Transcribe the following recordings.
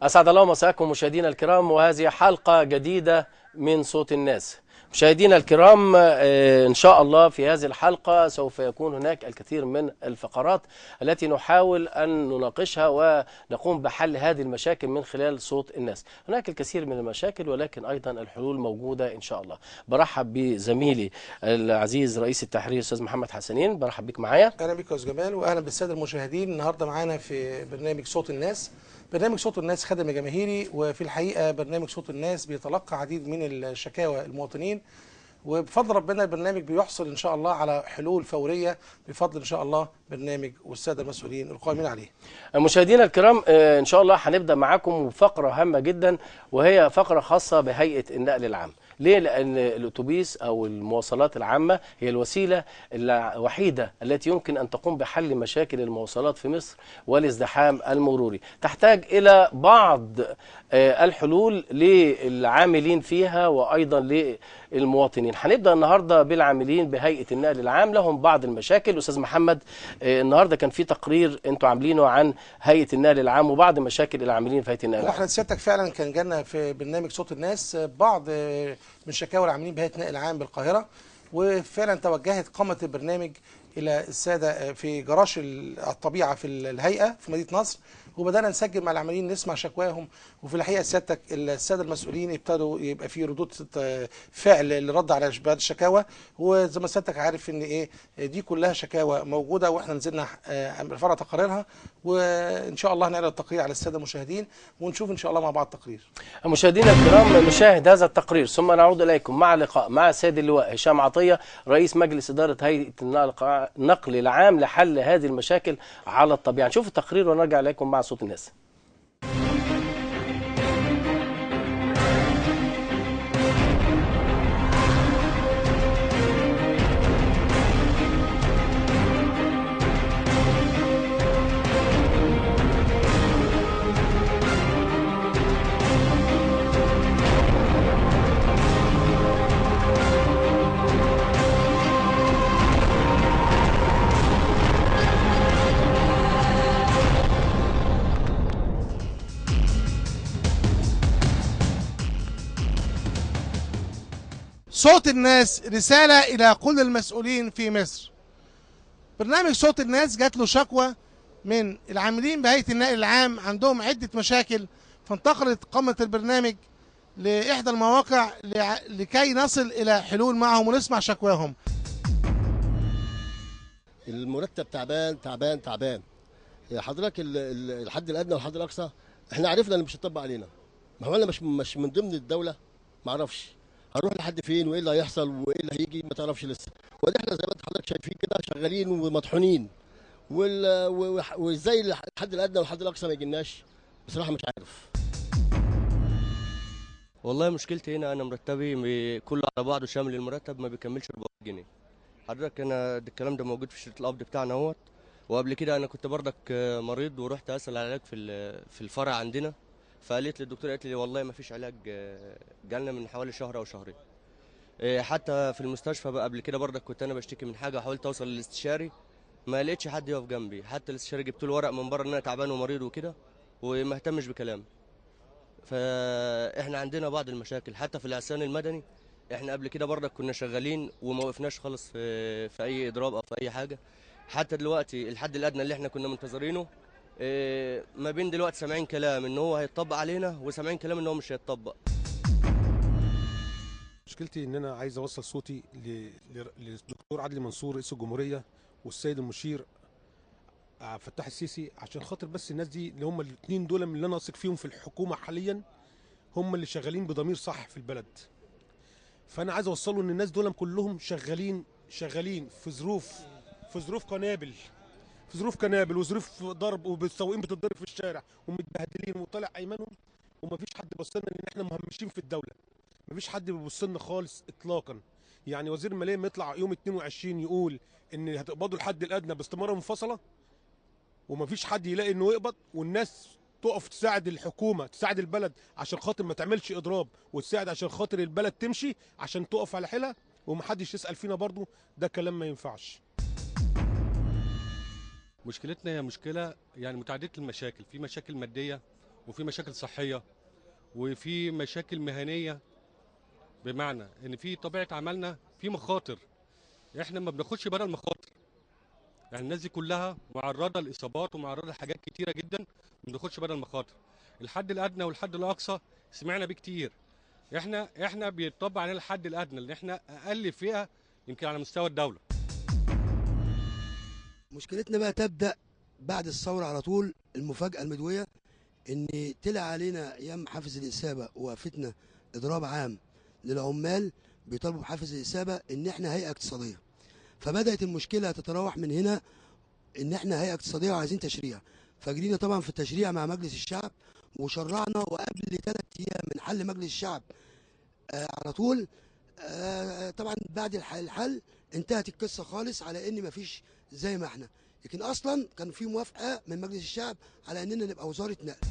أسعد الله مساءكم مشاهدينا الكرام، وهذه حلقة جديدة من صوت الناس. مشاهدينا الكرام، إن شاء الله في هذه الحلقة سوف يكون هناك الكثير من الفقرات التي نحاول أن نناقشها ونقوم بحل هذه المشاكل من خلال صوت الناس. هناك الكثير من المشاكل، ولكن أيضا الحلول موجودة إن شاء الله. برحب بزميلي العزيز رئيس التحرير أستاذ محمد حسنين، برحب بك معايا. أهلا بك يا أستاذ جمال، وأهلا بالسادة المشاهدين. النهارده معانا في برنامج صوت الناس. برنامج صوت الناس خدم جماهيري، وفي الحقيقة برنامج صوت الناس بيتلقى عديد من الشكاوى المواطنين، وبفضل ربنا البرنامج بيحصل إن شاء الله على حلول فورية بفضل إن شاء الله برنامج والسادة المسؤولين القائمين عليه. مشاهدينا الكرام، إن شاء الله هنبدأ معاكم فقرة هامة جدا، وهي فقرة خاصة بهيئة النقل العام. ليه؟ لأن الأتوبيس أو المواصلات العامة هي الوسيلة الوحيدة التي يمكن أن تقوم بحل مشاكل المواصلات في مصر والازدحام المروري. تحتاج إلى بعض الحلول للعاملين فيها وأيضا للمواطنين. هنبدأ النهاردة بالعاملين بهيئة النقل العام، لهم بعض المشاكل. أستاذ محمد، النهاردة كان في تقرير أنتوا عاملينه عن هيئة النقل العام وبعض مشاكل العاملين في هيئة النقل العام. واحنا سيادتك فعلا كان جالنا في برنامج صوت الناس بعض من شكاوى العاملين بهيئة النقل العام بالقاهرة، وفعلا توجهت قامة البرنامج إلى السادة في جراج الطبيعة في الهيئة في مدينة نصر، وبدأنا نسجل مع العاملين نسمع شكواهم. وفي الحقيقة سيادتك السادة المسؤولين ابتدوا يبقى في ردود فعل للرد على بعض الشكاوى، وزي ما سيادتك عارف ان ايه دي كلها شكاوى موجودة، واحنا نزلنا رفعنا تقاريرها، وان شاء الله هنعرض التقرير على السادة المشاهدين ونشوف ان شاء الله مع بعض التقرير. مشاهدينا الكرام، نشاهد هذا التقرير ثم نعود اليكم مع لقاء مع السيد اللواء هشام عطية رئيس مجلس إدارة هيئة النقل العام لحل هذه المشاكل على الطبيعة. نشوف التقرير ونرجع اليكم مع صوت الناس. صوت الناس رسالة إلى كل المسؤولين في مصر. برنامج صوت الناس جات له شكوى من العاملين بهيئة النقل العام، عندهم عدة مشاكل، فانتقلت قامة البرنامج لإحدى المواقع لكي نصل إلى حلول معهم ونسمع شكواهم. المرتب تعبان تعبان تعبان حضرتك. الحد الأدنى والحد الأقصى احنا عرفنا اللي مش هيطبق علينا، ما هو انا مش من ضمن الدولة، ما اعرفش هنروح لحد فين وايه اللي هيحصل وايه اللي هيجي، ما تعرفش لسه. وده احنا زي ما انت حضرتك شايفين كده شغالين ومطحونين، وازاي الحد الادنى والحد الاقصى ما يجيناش، بصراحة مش عارف. والله مشكلتي هنا، انا مرتبي كله على بعضه شامل المرتب ما بيكملش 400 جنيه حضرتك. انا الكلام ده موجود في شريط القبض بتاعنا اهوت. وقبل كده انا كنت بردك مريض ورحت اسال على علاج في الفرع عندنا، فقالت لي الدكتورة، قالت لي والله ما فيش علاج، جالنا من حوالي شهر او شهرين. حتى في المستشفى بقى قبل كده برضك كنت انا بشتكي من حاجة، حاولت اوصل للاستشاري ما لقيتش حد يقف جنبي. حتى الاستشاري جبت له ورق من بره ان انا تعبان ومريض وكده، وما اهتمش بكلامي. فاحنا عندنا بعض المشاكل حتى في العصيان المدني. احنا قبل كده برضك كنا شغالين وما وقفناش خالص في اي اضراب او في اي حاجة. حتى دلوقتي الحد الادنى اللي احنا كنا منتظرينه، ما بين دلوقتي سامعين كلام ان هو هيتطبق علينا وسامعين كلام ان هو مش هيتطبق. مشكلتي ان انا عايز اوصل صوتي للدكتور عدلي منصور رئيس الجمهورية والسيد المشير عبد الفتاح السيسي، عشان خاطر بس الناس دي اللي هم الاثنين دول اللي انا واثق فيهم في الحكومة حاليا، هم اللي شغالين بضمير صح في البلد. فانا عايز اوصله ان الناس دول كلهم شغالين في ظروف قنابل، في ظروف قنابل وظروف ضرب، والسواقين بتتضرب في الشارع ومتبهدلين وطالع ايمانهم، ومفيش حد بيبص لنا ان احنا مهمشين في الدولة. مفيش حد بيبص لنا خالص اطلاقا. يعني وزير المالية ما يطلع يوم 22 يقول ان هتقبضوا الحد الادنى باستماره منفصلة، ومفيش حد يلاقي انه يقبض، والناس تقف تساعد الحكومة، تساعد البلد عشان خاطر ما تعملش اضراب، وتساعد عشان خاطر البلد تمشي عشان تقف على حيلها، ومحدش يسال فينا برضو. ده كلام ما ينفعش. مشكلتنا هي مشكلة يعني متعددة المشاكل، في مشاكل مادية وفي مشاكل صحية، وفي مشاكل مهنية، بمعنى ان في طبيعة عملنا في مخاطر، احنا ما بناخدش بالنا المخاطر. يعني الناس دي كلها معرضه لاصابات ومعرضه لحاجات كتيرة جدا، ما بناخدش بالنا المخاطر. الحد الادنى والحد الاقصى سمعنا بيه كتير، احنا بيطبق علينا الحد الادنى لان احنا اقل فئة يمكن على مستوى الدولة. مشكلتنا بقى تبدا بعد الثورة على طول. المفاجاة المدويه ان طلع علينا ايام حافز الاسابه ووقفتنا اضراب عام للعمال بيطالبوا بحافز الاسابه ان احنا هيئة اقتصادية. فبدات المشكلة تتراوح من هنا ان احنا هيئة اقتصادية وعايزين تشريع. فجرينا طبعا في التشريع مع مجلس الشعب وشرعنا، وقبل 3 ايام من حل مجلس الشعب على طول طبعا بعد الحل انتهت القصة خالص على ان مفيش زي ما احنا، لكن اصلا كان في موافقة من مجلس الشعب على اننا نبقى وزارة نقل.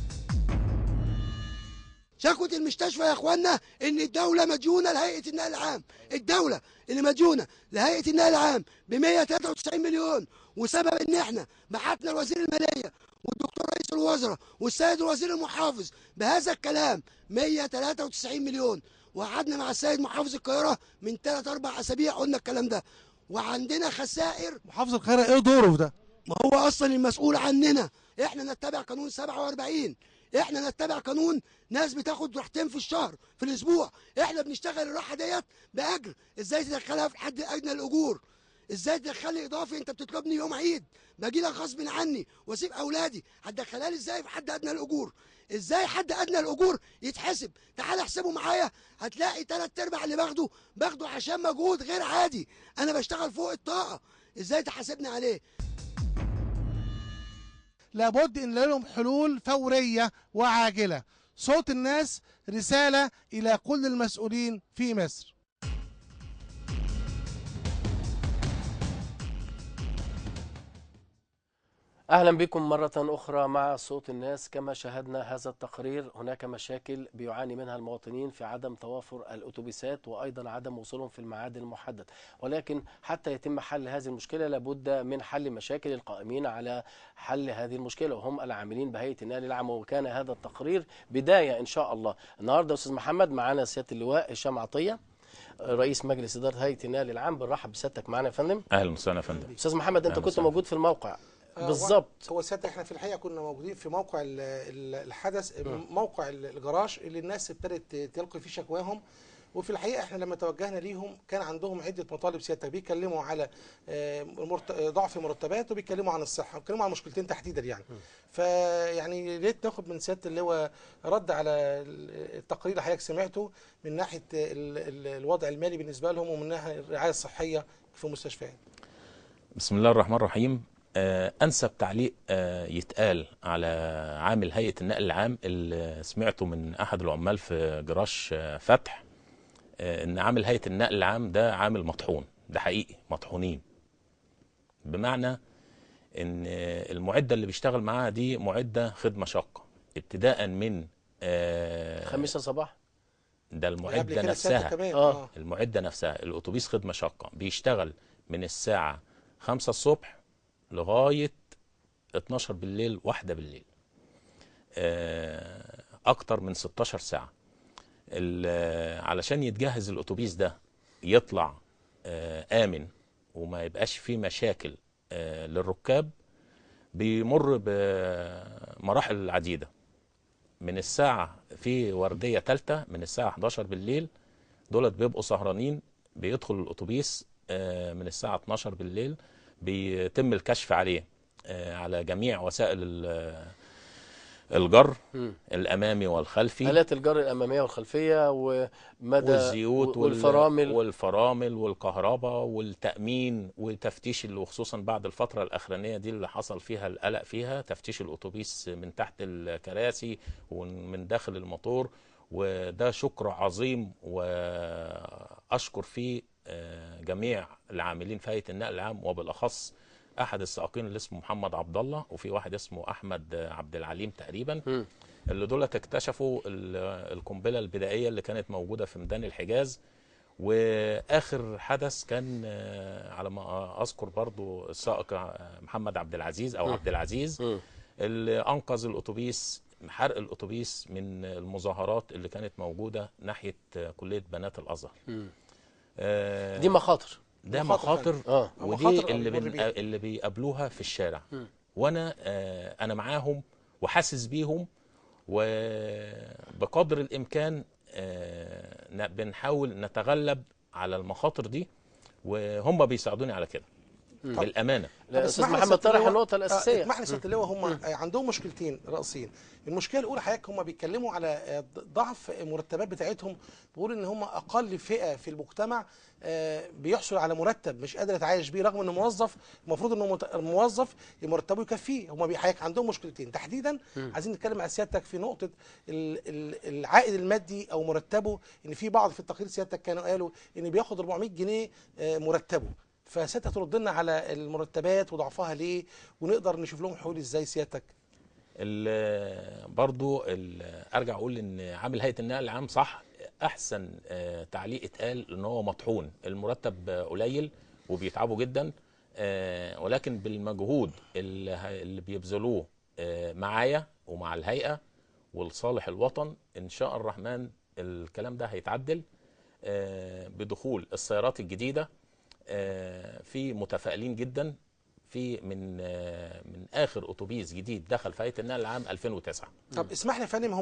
شكوى المستشفى يا اخوانا ان الدولة مديونه لهيئة النقل العام، الدولة اللي مديونه لهيئة النقل العام ب 193 مليون، وسبب ان احنا بعتنا لوزير المالية والدكتور رئيس الوزراء والسيد الوزير المحافظ بهذا الكلام 193 مليون، وقعدنا مع السيد محافظ القاهرة من 3 4 اسابيع قلنا الكلام ده، وعندنا خسائر. محافظ القاهرة ايه دوره في ده؟ ما هو اصلا المسؤول عننا، احنا نتبع قانون 47، احنا نتبع قانون ناس بتاخد راحتين في الشهر في الاسبوع، احنا بنشتغل الراحة ديت باجر، ازاي تدخلها في الحد الادنى للاجور؟ ازاي تدخل لي اضافي؟ انت بتطلبني يوم عيد باجي لك غصب عني واسيب اولادي، هتدخلها لي ازاي في حد ادنى الاجور؟ ازاي حد ادنى الاجور يتحسب؟ تعال احسبه معايا، هتلاقي 3/4 اللي باخده عشان مجهود غير عادي، انا بشتغل فوق الطاقة، ازاي تحاسبني عليه؟ لابد ان لهم حلول فورية وعاجله. صوت الناس رسالة الى كل المسؤولين في مصر. أهلا بكم مرة أخرى مع صوت الناس. كما شاهدنا هذا التقرير، هناك مشاكل بيعاني منها المواطنين في عدم توافر الأتوبيسات وأيضا عدم وصولهم في الميعاد المحدد، ولكن حتى يتم حل هذه المشكلة لابد من حل مشاكل القائمين على حل هذه المشكلة وهم العاملين بهيئة النقل العام، وكان هذا التقرير بداية إن شاء الله. النهاردة أستاذ محمد معانا سيادة اللواء هشام عطية رئيس مجلس إدارة هيئة النقل العام. بنرحب بسيادتك معانا يا فندم. أهلا وسهلا يا فندم. أستاذ محمد، أنت كنت موجود في الموقع بالظبط. هو سيادتك احنا في الحقيقة كنا موجودين في موقع الحدث، موقع الجراج اللي الناس ابتدت تلقي فيه شكواهم، وفي الحقيقة احنا لما توجهنا ليهم كان عندهم عده مطالب سيادتك، بيتكلموا على ضعف مرتبات، وبيتكلموا عن الصحة، وبيتكلموا عن مشكلتين تحديدا يعني. فيعني يا ريت ناخد من سيادة اللواء رد على التقرير اللي حضرتك سمعته من ناحية الوضع المالي بالنسبة لهم ومن ناحية الرعاية الصحية في المستشفيات. بسم الله الرحمن الرحيم. أنسب تعليق يتقال على عامل هيئة النقل العام اللي سمعته من أحد العمال في جراج فتح، إن عامل هيئة النقل العام ده عامل مطحون، ده حقيقي مطحونين، بمعنى إن المعدة اللي بيشتغل معاها دي معدة خدمة شاقة، ابتداء من 5 صباح، ده المعدة نفسها، المعدة نفسها الأتوبيس خدمة شاقة بيشتغل من الساعة 5 الصبح لغاية 12 بالليل، 1 بالليل، أكتر من 16 ساعة علشان يتجهز الأتوبيس ده يطلع آمن وما يبقاش فيه مشاكل للركاب. بيمر بمراحل عديدة، من الساعة في وردية ثالثة من الساعة 11 بالليل، دولت بيبقوا سهرانين، بيدخل الأتوبيس من الساعة 12 بالليل، بيتم الكشف عليه على جميع وسائل الجر الأمامي والخلفي، آلات الجر الأمامية والخلفية، ومدى والزيوت والفرامل والفرامل والكهرباء والتأمين وتفتيش، وخصوصا بعد الفترة الأخرانية دي اللي حصل فيها القلق فيها، تفتيش الأتوبيس من تحت الكراسي ومن داخل الموتور. وده شكر عظيم وأشكر فيه جميع العاملين في هيئة النقل العام، وبالأخص أحد السائقين اللي اسمه محمد عبد الله، وفي واحد اسمه أحمد عبد العليم تقريبا، اللي دولت اكتشفوا القنبلة البدائية اللي كانت موجودة في ميدان الحجاز. وآخر حدث كان على ما أذكر برضو السائق محمد عبد العزيز أو عبد العزيز اللي أنقذ الأتوبيس حرق الاتوبيس من المظاهرات اللي كانت موجودة ناحية كليه بنات الازهر. دي مخاطر، ده مخاطر، ودي اللي بيقابلوها في الشارع. وانا انا معاهم وحاسس بيهم، وبقدر الامكان بنحاول نتغلب على المخاطر دي، وهم بيساعدوني على كده بالامانة. لا استاذ محمد طرح النقطة الاساسية. اسمح لي سيادة اللواء، هم عندهم مشكلتين رئيسيين. المشكلة الاولى حضرتك هم بيتكلموا على ضعف المرتبات بتاعتهم، بيقولوا ان هم اقل فئة في المجتمع بيحصل على مرتب مش قادر يتعايش بيه، رغم انه موظف، المفروض انه موظف مرتبه يكفيه. هم حضرتك عندهم مشكلتين تحديدا. عايزين نتكلم مع سيادتك في نقطة العائد المادي او مرتبه، ان في بعض في التقرير سيادتك كانوا قالوا ان بياخد 400 جنيه مرتبه. فسيادتك ترد لنا على المرتبات وضعفها ليه، ونقدر نشوف لهم حلول ازاي سيادتك؟ برضو ارجع اقول ان عامل هيئة النقل العام صح، احسن تعليق اتقال ان هو مطحون، المرتب قليل وبيتعبوا جدا، ولكن بالمجهود اللي بيبذلوه معايا ومع الهيئة ولصالح الوطن ان شاء الرحمن الكلام ده هيتعدل بدخول السيارات الجديدة. في متفائلين جدا في من اخر اتوبيس جديد دخل في هيئة النقل العام 2009. طب اسمح لي يا فندم،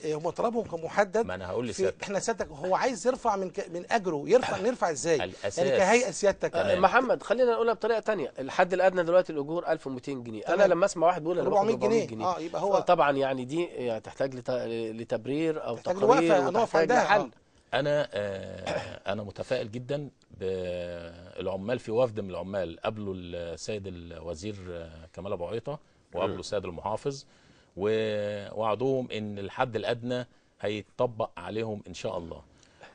هم طلبهم كان محدد. ما انا هقول لسيادتك، احنا سيادتك هو عايز يرفع من اجره، نرفع ازاي؟ يعني كهيئة سيادتك. محمد خلينا نقولها بطريقة ثانية، الحد الادنى دلوقتي الاجور 1200 جنيه. تمام. انا لما اسمع واحد بيقول انا 400 جنيه يبقى هو طبعا يعني دي تحتاج لتبرير او تقرير وتحتاج لحل. انا متفائل جدا بالعمال. في وفد من العمال قابلوا السيد الوزير كمال ابو عيطه وقابلوا السيد المحافظ، ووعدوهم ان الحد الادنى هيتطبق عليهم ان شاء الله.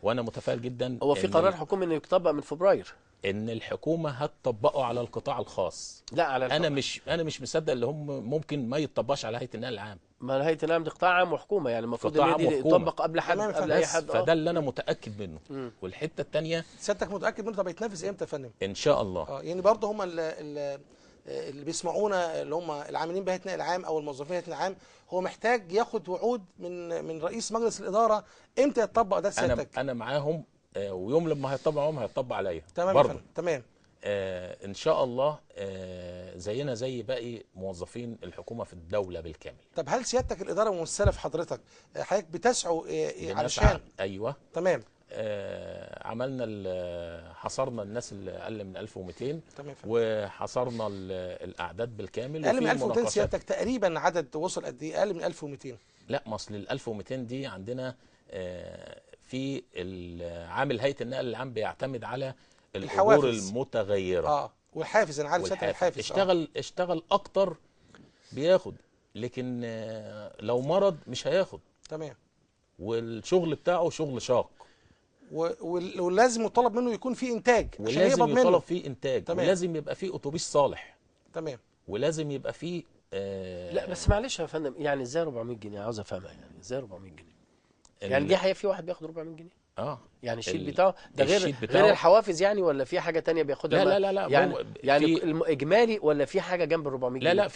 وانا متفائل جدا. هو في قرار حكومي انه يتطبق من فبراير، ان الحكومة هتطبقه على القطاع الخاص. لا على الحكومة. انا مش مصدق اللي هم ممكن ما يتطبقش على هيئة النقل العام. ما هيئة النقل دي قطاع عام وحكومة، يعني المفروض ان دي يطبق قبل حد، قبل اي حد. فده اللي انا متاكد منه. والحتة الثانية سيادتك متاكد منه؟ طب هيتنفذ امتى يا فندم؟ ان شاء الله. يعني برضه هم اللي بيسمعونا اللي هم العاملين بهيئة النقل العام او الموظفين بهيئة النقل العام، هو محتاج ياخد وعود من رئيس مجلس الادارة امتى يتطبق ده سيادتك؟ انا معاهم، ويوم لما هيطبق معاهم هيطبق عليا. تمام برضه. تمام. ان شاء الله زينا زي باقي موظفين الحكومة في الدولة بالكامل. طب هل سيادتك الادارة ممثلة في حضرتك بتسعوا علشان؟ ايوه تمام. عملنا حصرنا الناس اللي اقل من 1200. تمام. وحصرنا الاعداد بالكامل. اقل من 1200 سيادتك تقريبا عدد وصل قد ايه؟ اقل من 1200؟ لا، ما اصل ال 1200 دي عندنا في عامل هيئة النقل العام بيعتمد على الاجور المتغيره. والحافز، انا عارف سيادتك الحافز. اشتغل اكتر بياخد، لكن لو مرض مش هياخد. تمام. والشغل بتاعه شغل شاق، ولازم يطلب منه يكون فيه انتاج عشان يقبض منه. ولازم يطلب فيه انتاج. تمام. ولازم يبقى فيه اتوبيس صالح. تمام. ولازم يبقى فيه لا بس معلش يا فندم، يعني ازاي 400 جنيه؟ عاوز افهمها، يعني ازاي 400 جنيه؟ يعني دي حقيقة في واحد بياخد 400 جنيه؟ يعني ال sheet بتاعه ده غير الحوافز يعني، ولا في حاجة تانية بياخدها؟ لا لا لا، يعني الاجمالي، ولا في حاجة جنب ال 400 جنيه؟ لا لا،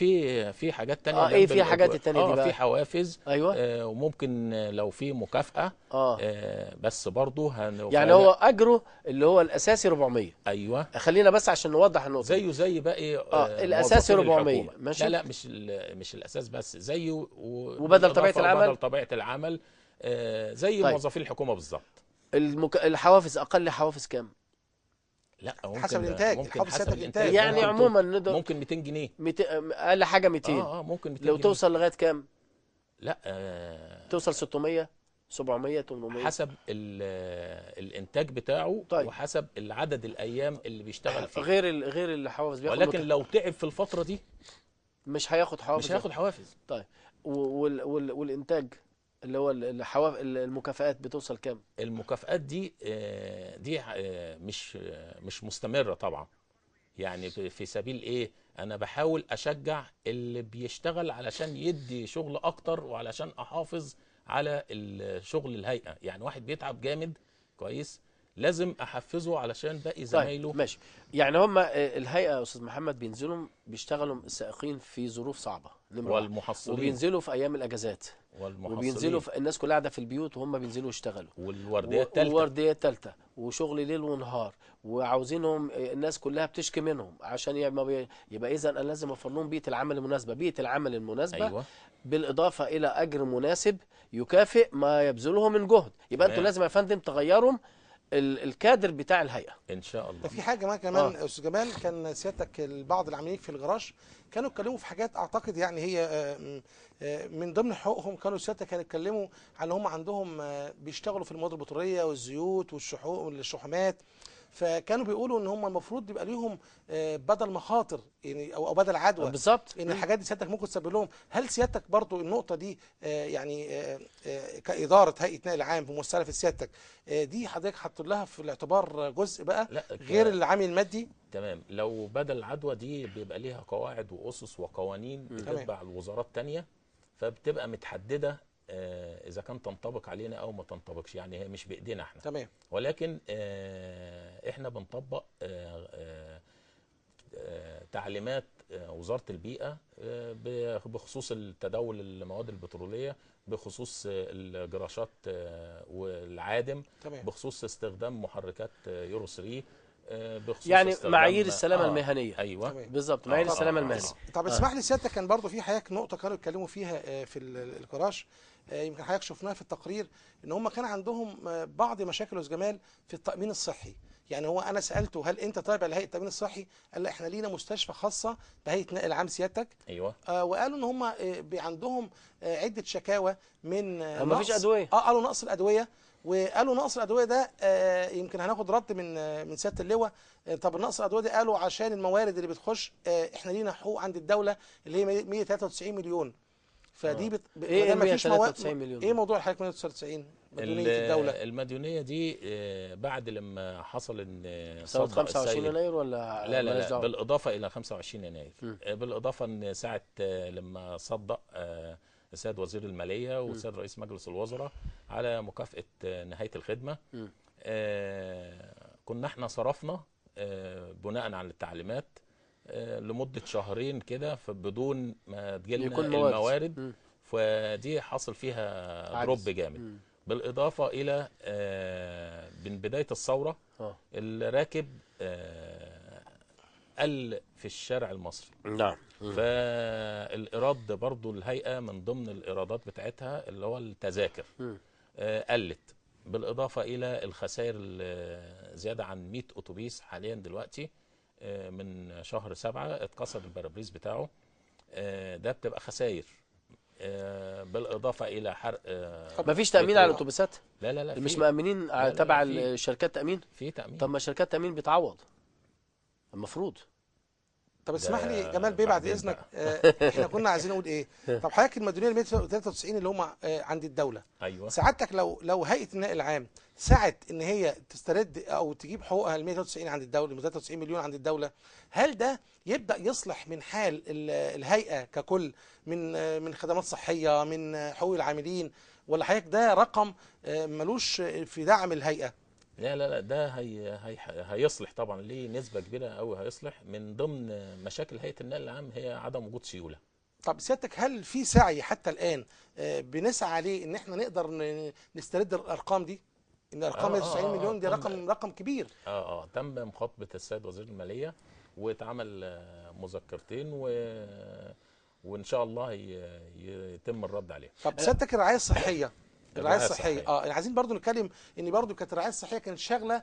في حاجات تانية. ايه في حاجات التانية دي بقى؟ في حوافز. ايوه. وممكن لو في مكافاة. بس برضه يعني هو اجره اللي هو الاساسي 400. ايوه، خلينا بس عشان نوضح النقطة. زيه زي باقي الاساسي 400. ماشي. لا لا، مش الاساس بس، زيه وبدل طبيعة العمل. بدل طبيعة العمل زي موظفين الحكومة بالظبط. الحوافز اقل حوافز كام؟ لا ممكن حسب الانتاج. ممكن حسب الانتاج يعني عموما ممكن 200 جنيه. اقل حاجة 200. ممكن 200 لو جنيه. توصل لغاية كام؟ لا توصل 600 700 800 حسب الانتاج بتاعه. طيب. وحسب العدد الايام اللي بيشتغل فيه. غير الحوافز بياخد، ولكن لو تعب في الفترة دي مش هياخد حوافز. مش هياخد حوافز. طيب والانتاج اللي هو المكافآت بتوصل كام؟ المكافآت دي مش مستمرة طبعا. يعني في سبيل ايه؟ انا بحاول اشجع اللي بيشتغل علشان يدي شغل اكتر، وعلشان احافظ على الشغل الهيئة. يعني واحد بيتعب جامد كويس، لازم احفزه علشان باقي زمايله. طيب ماشي، يعني هم الهيئة يا استاذ محمد بينزلوا بيشتغلوا السائقين في ظروف صعبة نمره والمحصلين، وبينزلوا في ايام الاجازات، والمحصلين، وبينزلوا في الناس كلها قاعدة في البيوت وهم بينزلوا يشتغلوا، والورديه الثالثة، والورديه الثالثة، وشغل ليل ونهار، وعاوزينهم الناس كلها بتشكي منهم عشان يبقى اذا انا لازم اوفر لهم بيئة العمل المناسبة، بيئة العمل المناسبة. أيوة. بالاضافة الى اجر مناسب يكافئ ما يبذله من جهد. يبقى انتوا لازم يا فندم تغيروا الكادر بتاع الهيئة ان شاء الله. في حاجة كمان استاذ جمال، كان سيادتك البعض العاملين في الجراج كانوا اتكلموا في حاجات اعتقد يعني هي من ضمن حقوقهم. كانوا سيادتك كانوا اتكلموا على هم عندهم بيشتغلوا في المواد البتروليه والزيوت والشحومات، فكانوا بيقولوا ان هم المفروض يبقى ليهم بدل مخاطر يعني او بدل عدوى بالظبط، ان الحاجات دي سيادتك ممكن تسبب لهم. هل سيادتك برضو النقطة دي يعني كادارة هيئة نقل عام بممثله في سيادتك دي حضرتك حاطط لها في الاعتبار جزء بقى غير العامل المادي؟ تمام. لو بدل العدوى دي بيبقى ليها قواعد واسس وقوانين بتتبع الوزارات تانية، فبتبقى متحدده إذا كان تنطبق علينا أو ما تنطبقش، يعني هي مش بإيدينا إحنا. تمام. ولكن إحنا بنطبق تعليمات وزارة البيئة بخصوص التداول المواد البترولية، بخصوص الجراشات والعادم. تمام. بخصوص استخدام محركات يورو 3، بخصوص يعني معايير السلامة المهنية. ايوه بالظبط، معايير السلامة المهنية. طب اسمح لي سيادتك، كان برضو في حضرتك نقطة كانوا اتكلموا فيها في الجراج، يمكن حضرتك شفناها في التقرير، ان هم كان عندهم بعض مشاكل يا جمال في التامين الصحي. يعني هو انا سالته هل انت تابع لهيئة التامين الصحي؟ قال لا، احنا لينا مستشفى خاصة بهيئة نقل عام سيادتك. ايوه. وقالوا ان هم عندهم عده شكاوى من ما فيش ادوية. قالوا نقص الادوية، وقالوا نقص الادوية ده يمكن هناخد رد من سيادة اللواء. طب نقص الادوية ده قالوا عشان الموارد اللي بتخش، احنا لينا حقوق عند الدولة اللي هي 193 مليون. فدي ايه 193 مليون؟ ايه موضوع حضرتك 193 مديونية الدولة؟ المديونيه دي بعد لما حصل ان سنة 25 يناير ولا لا لا, لا بالاضافة الى 25 يناير، بالاضافة ان ساعة لما صدق السيد وزير المالية والسيد رئيس مجلس الوزراء على مكافاة نهاية الخدمة، كنا احنا صرفنا بناء على التعليمات لمدة شهرين كده بدون ما تجيلنا الموارد، فدي حصل فيها دروب جامد. بالاضافة الى من بداية الثورة الراكب قل في الشارع المصري. نعم. فالايراد برضو الهيئة من ضمن الايرادات بتاعتها اللي هو التذاكر قلت، بالاضافة الى الخسائر زيادة عن 100 اتوبيس حاليا دلوقتي من شهر 7 اتكسر البرابريز بتاعه، ده بتبقى خسائر، بالاضافة الى حرق. مفيش تامين على الاتوبيسات؟ لا لا لا، مش مأمنين تبع شركات تامين؟ في تامين. طب ما شركات تامين بتعوض المفروض. طب اسمح لي جمال بيه بعد اذنك، احنا كنا عايزين نقول ايه؟ طب حضرتك المديونيه ال 193 اللي هم عند الدولة، ايوه، سعادتك لو هيئة النقل العام سعت ان هي تسترد او تجيب حقوقها ال 193 عند الدولة، 193 مليون عند الدولة، هل ده يبدا يصلح من حال الهيئة ككل من خدمات صحية، من حقوق العاملين، ولا حضرتك ده رقم ملوش في دعم الهيئة؟ لا لا لا، ده هي هي هيصلح طبعا، ليه نسبة كبيرة قوي هيصلح. من ضمن مشاكل هيئة النقل العام هي عدم وجود سيولة. طب سيادتك هل في سعي حتى الآن بنسعى عليه ان احنا نقدر نسترد الارقام دي؟ ان ارقام 190 مليون دي رقم كبير. تم مخاطبة السيد وزير المالية واتعمل مذكرتين وان شاء الله يتم الرد عليها. طب سيادتك الرعاية الصحية، الرعاية الصحية عايزين برضو نتكلم ان برضو كانت الرعاية الصحية كانت شاغله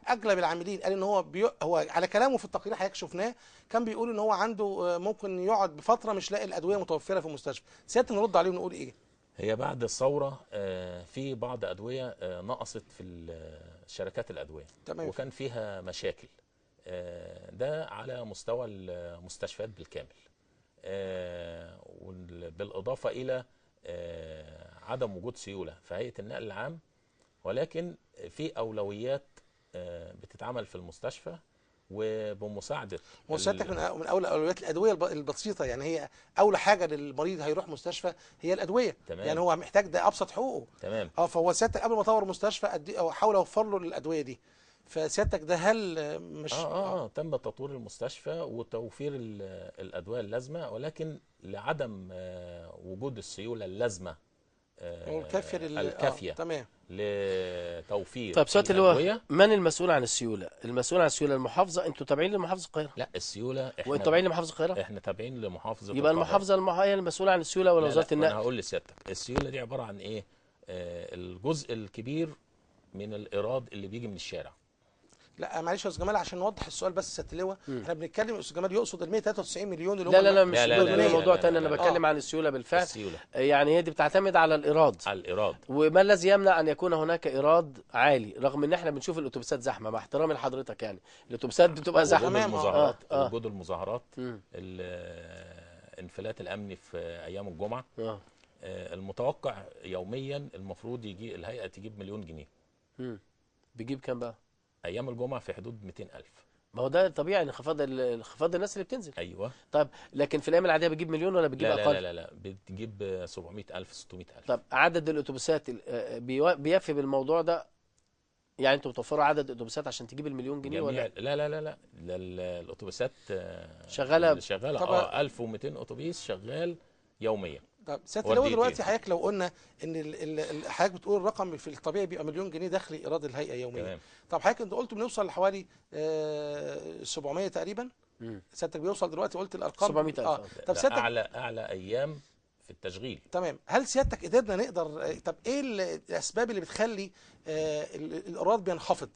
اغلب العاملين. قال ان هو هو على كلامه في التقرير حضرتك شفناه كان بيقول ان هو عنده ممكن يقعد بفترة مش لاقي الادوية متوفرة في المستشفى. سيادة نرد عليه ونقول ايه؟ هي بعد الثورة في بعض ادوية نقصت في شركات الادوية. تمام. وكان فيها مشاكل، ده على مستوى المستشفيات بالكامل، بالاضافة الى عدم وجود سيولة في هيئة النقل العام، ولكن في اولويات بتتعمل في المستشفى، وبمساعده وسيادتك من اولى اولويات الادوية البسيطة، يعني هي اولى حاجة للمريض هيروح مستشفى هي الادوية. تمام. يعني هو محتاج ده ابسط حقوقه. تمام. فهو سيادتك قبل ما اطور مستشفى او احاول اوفر له الادوية دي، فسيادتك ده هل مش تم تطوير المستشفى وتوفير الادوية اللازمة، ولكن لعدم وجود السيولة اللازمة الكافيه تمام لتوفير. طيب سؤال اللي هو من المسؤول عن السيولة؟ المسؤول عن السيولة المحافظة، انتوا تابعين لمحافظه القاهرة؟ لا السيولة احنا وانتوا تابعين لمحافظه القاهرة؟ احنا تابعين لمحافظه يبقى المحافظة هي المسؤولة عن السيولة ولا وزارة النقل؟ انا هقول لسيادتك السيولة دي عبارة عن ايه؟ الجزء الكبير من الايراد اللي بيجي من الشارع. لا معلش يا استاذ جمال عشان نوضح السؤال بس سيادة اللواء، احنا بنتكلم استاذ جمال يقصد ال 193 مليون اللي هم لا لا لا مش لا موضوع ثاني، انا بتكلم عن السيولة بالفعل. السيولة. يعني هي دي بتعتمد على الايراد. على الايراد. وما الذي يمنع ان يكون هناك ايراد عالي رغم ان احنا بنشوف الاتوبيسات زحمة، مع احترامي لحضرتك يعني الاتوبيسات بتبقى زحمة. وجود المظاهرات، وجود المظاهرات، الانفلات الامني في ايام الجمعة. المتوقع يوميا المفروض يجي الهيئة تجيب مليون جنيه. بيجيب كام بقى؟ ايام الجمعة في حدود 200,000. ما هو ده طبيعي انخفاض انخفاض الناس اللي بتنزل. ايوه. طيب لكن في الايام العادية بتجيب مليون ولا بتجيب لا اقل؟ لا لا لا بتجيب 700,000 600,000. طب عدد الاتوبيسات بيفي بالموضوع ده؟ يعني انتوا بتوفروا عدد اتوبيسات عشان تجيب المليون جنيه ولا؟ لا لا لا لا، الاتوبيسات شغالة شغالة 1200 اتوبيس شغال يوميا. طب سيادة اللواء دلوقتي حضرتك لو قلنا ان حضرتك بتقول الرقم في الطبيعي بيبقى مليون جنيه دخل ايراد الهيئة يوميا. تمام. طب حضرتك انت قلت بنوصل لحوالي 700 تقريبا. سيادتك بيوصل دلوقتي قلت الارقام 700,000. طب سيادتك اعلى ايام في التشغيل. تمام. هل سيادتك قدرنا نقدر، طب ايه الاسباب اللي بتخلي الايراد بينخفض؟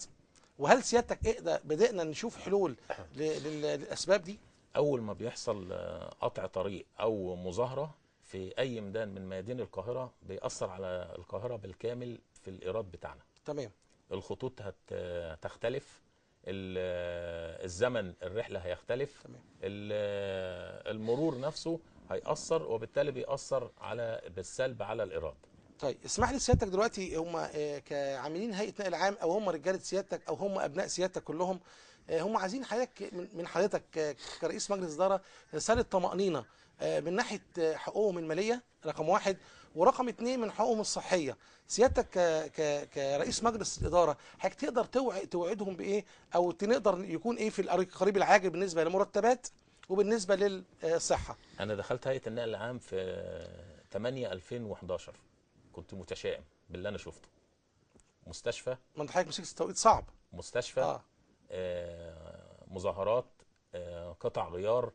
وهل سيادتك بدأنا نشوف حلول للاسباب دي؟ اول ما بيحصل قطع طريق او مظاهره في اي ميدان من ميادين القاهرة بيأثر على القاهرة بالكامل في الايراد بتاعنا. تمام. الخطوط هتختلف، الزمن الرحلة هيختلف. تمام. المرور نفسه هيأثر، وبالتالي بيأثر على بالسلب على الايراد. طيب اسمح لي سيادتك دلوقتي هم كعاملين هيئة نقل عام او هم رجاله سيادتك او هم ابناء سيادتك كلهم، هم عايزين حضرتك من حضرتك كرئيس مجلس ادارة رسالة طمأنينة من ناحية حقوقهم المالية رقم واحد، ورقم اثنين من حقوقهم الصحية. سيادتك كرئيس مجلس الادارة حضرتك تقدر توعدهم بايه، او تقدر يكون ايه في القريب العاجل بالنسبة للمرتبات وبالنسبة للصحة؟ انا دخلت هيئة النقل العام في 8/2011، كنت متشائم باللي انا شفته. مستشفى، ما انت حضرتك مسكت توقيت صعب. مستشفى، مظاهرات، قطع غيار،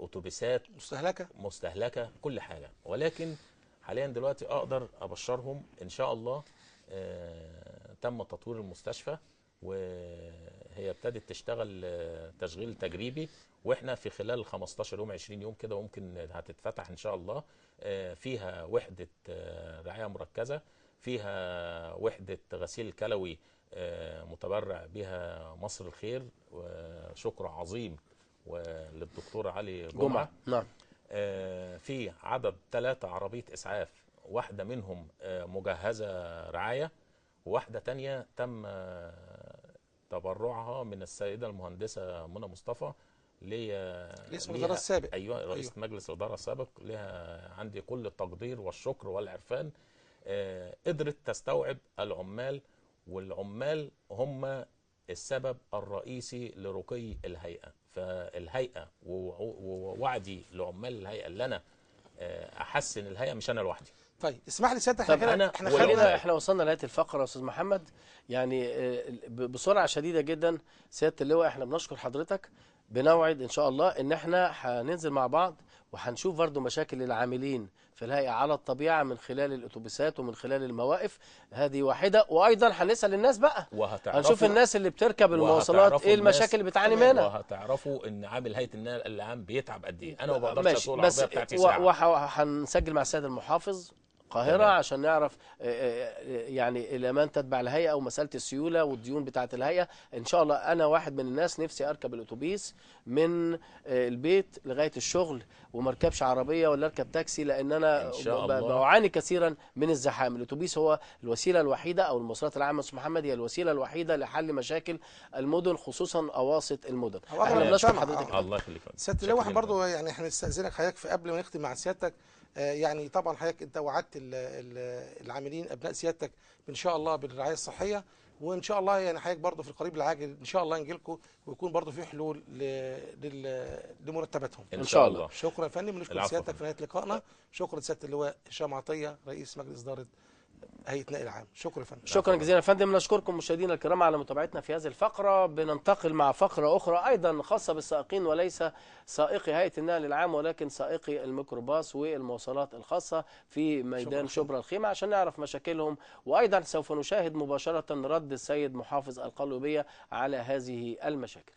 اتوبيسات مستهلكه، كل حاجة. ولكن حاليا دلوقتي اقدر ابشرهم ان شاء الله تم تطوير المستشفى وهي ابتدت تشتغل تشغيل تجريبي، واحنا في خلال 15 يوم 20 يوم كده ممكن هتتفتح ان شاء الله. فيها وحده رعاية مركزه، فيها وحده غسيل كلوي متبرع بها مصر الخير، وشكر عظيم وللدكتور علي جمعة. نعم. في عدد 3 عربية إسعاف، واحدة منهم مجهزة رعاية، وواحدة تانية تم تبرعها من السيدة المهندسة منى مصطفى رئيس مجلس الإدارة السابق. أيوة، رئيس مجلس الإدارة السابق، لها عندي كل التقدير والشكر والعرفان. قدرت تستوعب العمال، والعمال هم السبب الرئيسي لرقي الهيئة. فالهيئة ووعدي لعمال الهيئة اللي أنا أحسن الهيئة، مش أنا لوحدي. طيب اسمح لي سيادتك، احنا احنا خلينا احنا وصلنا لنهاية الفقرة يا استاذ محمد، يعني بسرعة شديدة جدا. سيادة اللواء احنا بنشكر حضرتك، بنوعد ان شاء الله ان احنا هننزل مع بعض وهنشوف برضو مشاكل العاملين في الهيئة على الطبيعة من خلال الاتوبيسات ومن خلال المواقف، هذه واحدة. وايضا هنسال الناس بقى، هنشوف الناس اللي بتركب المواصلات ايه المشاكل اللي بتعاني منها، وهتعرفوا ان عامل هيئة النقل العام بيتعب قد ايه. انا ما بقدرش اسوق العربية بتاعتي ساعة. وهنسجل مع السيد المحافظ القاهرة. تمام. عشان نعرف يعني الى من تتبع الهيئة ومسالة السيولة والديون بتاعه الهيئة. ان شاء الله انا واحد من الناس نفسي اركب الاتوبيس من البيت لغاية الشغل وما اركبش عربية ولا اركب تاكسي، لان انا بعاني كثيرا من الزحام. الاتوبيس هو الوسيلة الوحيدة، او المواصلات العامة استاذ محمد هي الوسيلة الوحيدة لحل مشاكل المدن، خصوصا اواسط المدن. احنا بنشكر حضرتك. الله يخليك سيادة اللواء. احنا برضه يعني احنا نستاذنك حضرتك في قبل ما نختم مع سيادتك، يعني طبعا حضرتك انت وعدت العاملين ابناء سيادتك ان شاء الله بالرعايه الصحية، وان شاء الله يعني حضرتك برضه في القريب العاجل ان شاء الله نجي لكم ويكون برضه في حلول لمرتباتهم ان شاء الله. شكرا يا فندم، نشكر سيادتك في نهاية لقائنا. شكرا سيادة اللواء هشام عطية رئيس مجلس ادارة هيئة النقل العام. شكرا يا فندم. شكرا جزيلا يا فندم. نشكركم مشاهدينا الكرام على متابعتنا في هذه الفقرة. بننتقل مع فقره اخرى ايضا خاصة بالسائقين، وليس سائقي هيئة النقل العام ولكن سائقي الميكروباص والمواصلات الخاصة في ميدان شبرا الخيمة، عشان نعرف مشاكلهم، وايضا سوف نشاهد مباشرة رد السيد محافظ القليوبيه على هذه المشاكل.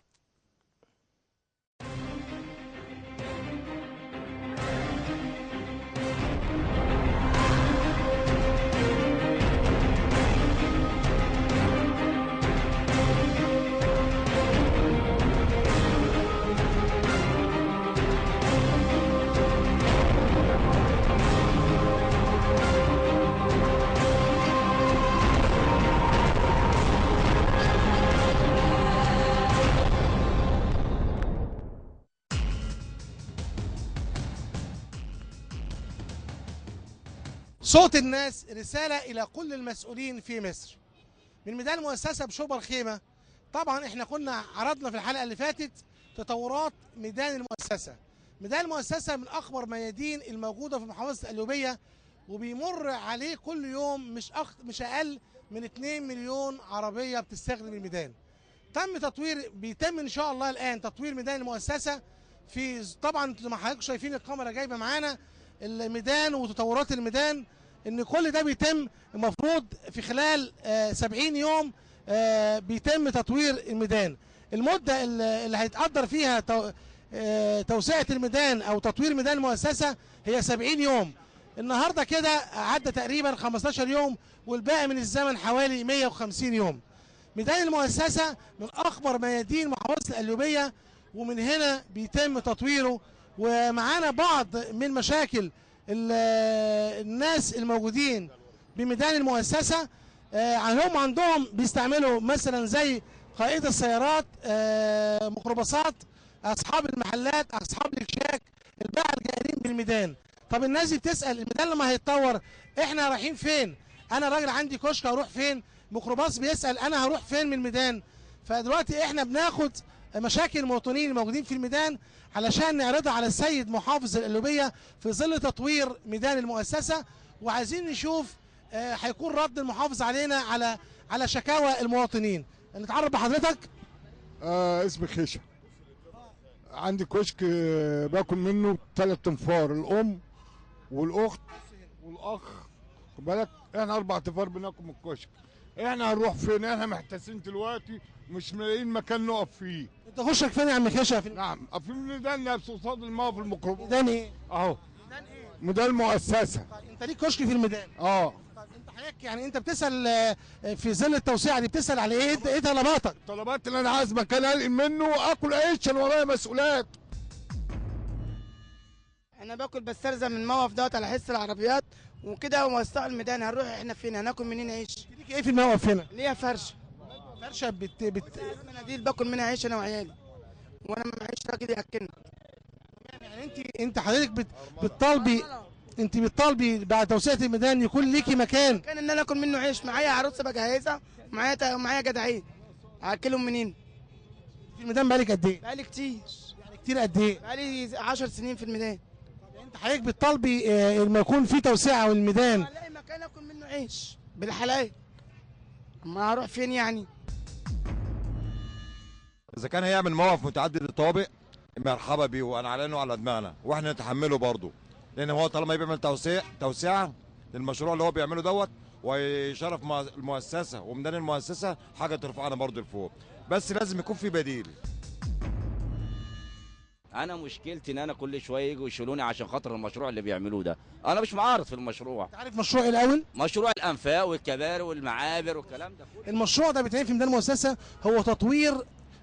صوت الناس رسالة إلى كل المسؤولين في مصر من ميدان المؤسسة بشبرا الخيمة. طبعا احنا كنا عرضنا في الحلقة اللي فاتت تطورات ميدان المؤسسة. ميدان المؤسسة من أكبر ميادين الموجودة في محافظة القليوبية، وبيمر عليه كل يوم مش أقل من 2 مليون عربية بتستخدم الميدان. تم تطوير، بيتم إن شاء الله الآن تطوير ميدان المؤسسة في، طبعا انتم حضراتكم شايفين الكاميرا جايبة معانا الميدان وتطورات الميدان، ان كل ده بيتم المفروض في خلال 70 يوم بيتم تطوير الميدان. المدة اللي هيتقدر فيها توسعة الميدان او تطوير ميدان المؤسسة هي 70 يوم. النهارده كده عدى تقريبا 15 يوم، والباقي من الزمن حوالي 150 يوم. ميدان المؤسسة من اكبر ميادين محافظة القليوبية، ومن هنا بيتم تطويره. ومعانا بعض من مشاكل الناس الموجودين بميدان المؤسسة. هم عندهم بيستعملوا مثلا زي قائد السيارات، ميكروباصات، أصحاب المحلات، أصحاب الكشاك، الباعة الجائلين بالميدان. طب الناس دي بتسأل الميدان لما هيتطور احنا رايحين فين؟ أنا راجل عندي كشك هروح فين؟ ميكروباص بيسأل أنا هروح فين من الميدان؟ فدلوقتي احنا بناخد مشاكل المواطنين الموجودين في الميدان علشان نعرضها على السيد محافظ القليوبية في ظل تطوير ميدان المؤسسة، وعايزين نشوف هيكون رد المحافظ علينا على شكاوى المواطنين. نتعرف بحضرتك. اسمي خيشة. عندي كشك باكل منه 3 انفار، الام والاخت والاخ، خد بالك احنا 4 انفار بناكل من الكشك. احنا هنروح فين؟ احنا محتاسين دلوقتي مش لاقيين مكان نقف فيه. انت كشك فين يا عم خيشة؟ نعم، في الميدان نفسه قصاد الموقف الميكروباص. ميدان ايه؟ اهو ميدان ايه؟ ميدان المؤسسة. طيب انت ليك كشك في الميدان؟ اه. طيب انت حضرتك يعني انت بتسال في ظل التوسعة دي بتسال على ايه؟ ايه طلباتك؟ الطلبات اللي انا عايز مكان القم منه واكل عيش، انا ورايا مسؤوليات. انا باكل بسترزق من الموقف دوت على حس العربيات وكده، وموسعوا الميدان هنروح احنا فين؟ هناكل منين عيش؟ ليك ايه في الموقف هنا؟ ليا فرشه. فرشه بت مناديل باكل منها عيش انا وعيالي، وانا ما معيش راجل ياكلنا. يعني انت حضرتك بتطالبي، انت بتطالبي بعد توسعه الميدان يكون ليكي مكان ان انا اكل منه عيش. معايا عروسه بجهزها، معايا جدعين، هاكلهم منين؟ في الميدان بقالك قد ايه؟ بقالي كتير. يعني كتير قد ايه؟ بقالي 10 سنين في الميدان. انت حضرتك بتطالبي لما يكون في توسعه والميدان الاقي مكان اكل منه عيش بالحلال، اما هروح فين يعني؟ اذا كان هيعمل موقف متعدد الطوابق مرحبا بيه، وانا اعلنه على دماغنا واحنا نتحمله برضه، لان هو طالما بيعمل توسعه للمشروع اللي هو بيعمله دوت ويشرف المؤسسة وميدان المؤسسة، حاجة ترفعنا برضه لفوق، بس لازم يكون في بديل. انا مشكلتي ان انا كل شوية يجوا يشيلوني عشان خاطر المشروع اللي بيعملوه ده. انا مش معارض في المشروع. انت عارف مشروع ايه الاول؟ مشروع الانفاق والكباري والمعابر والكلام ده كله. المشروع ده بيتعمل في ميدان المؤسسة، هو تطوير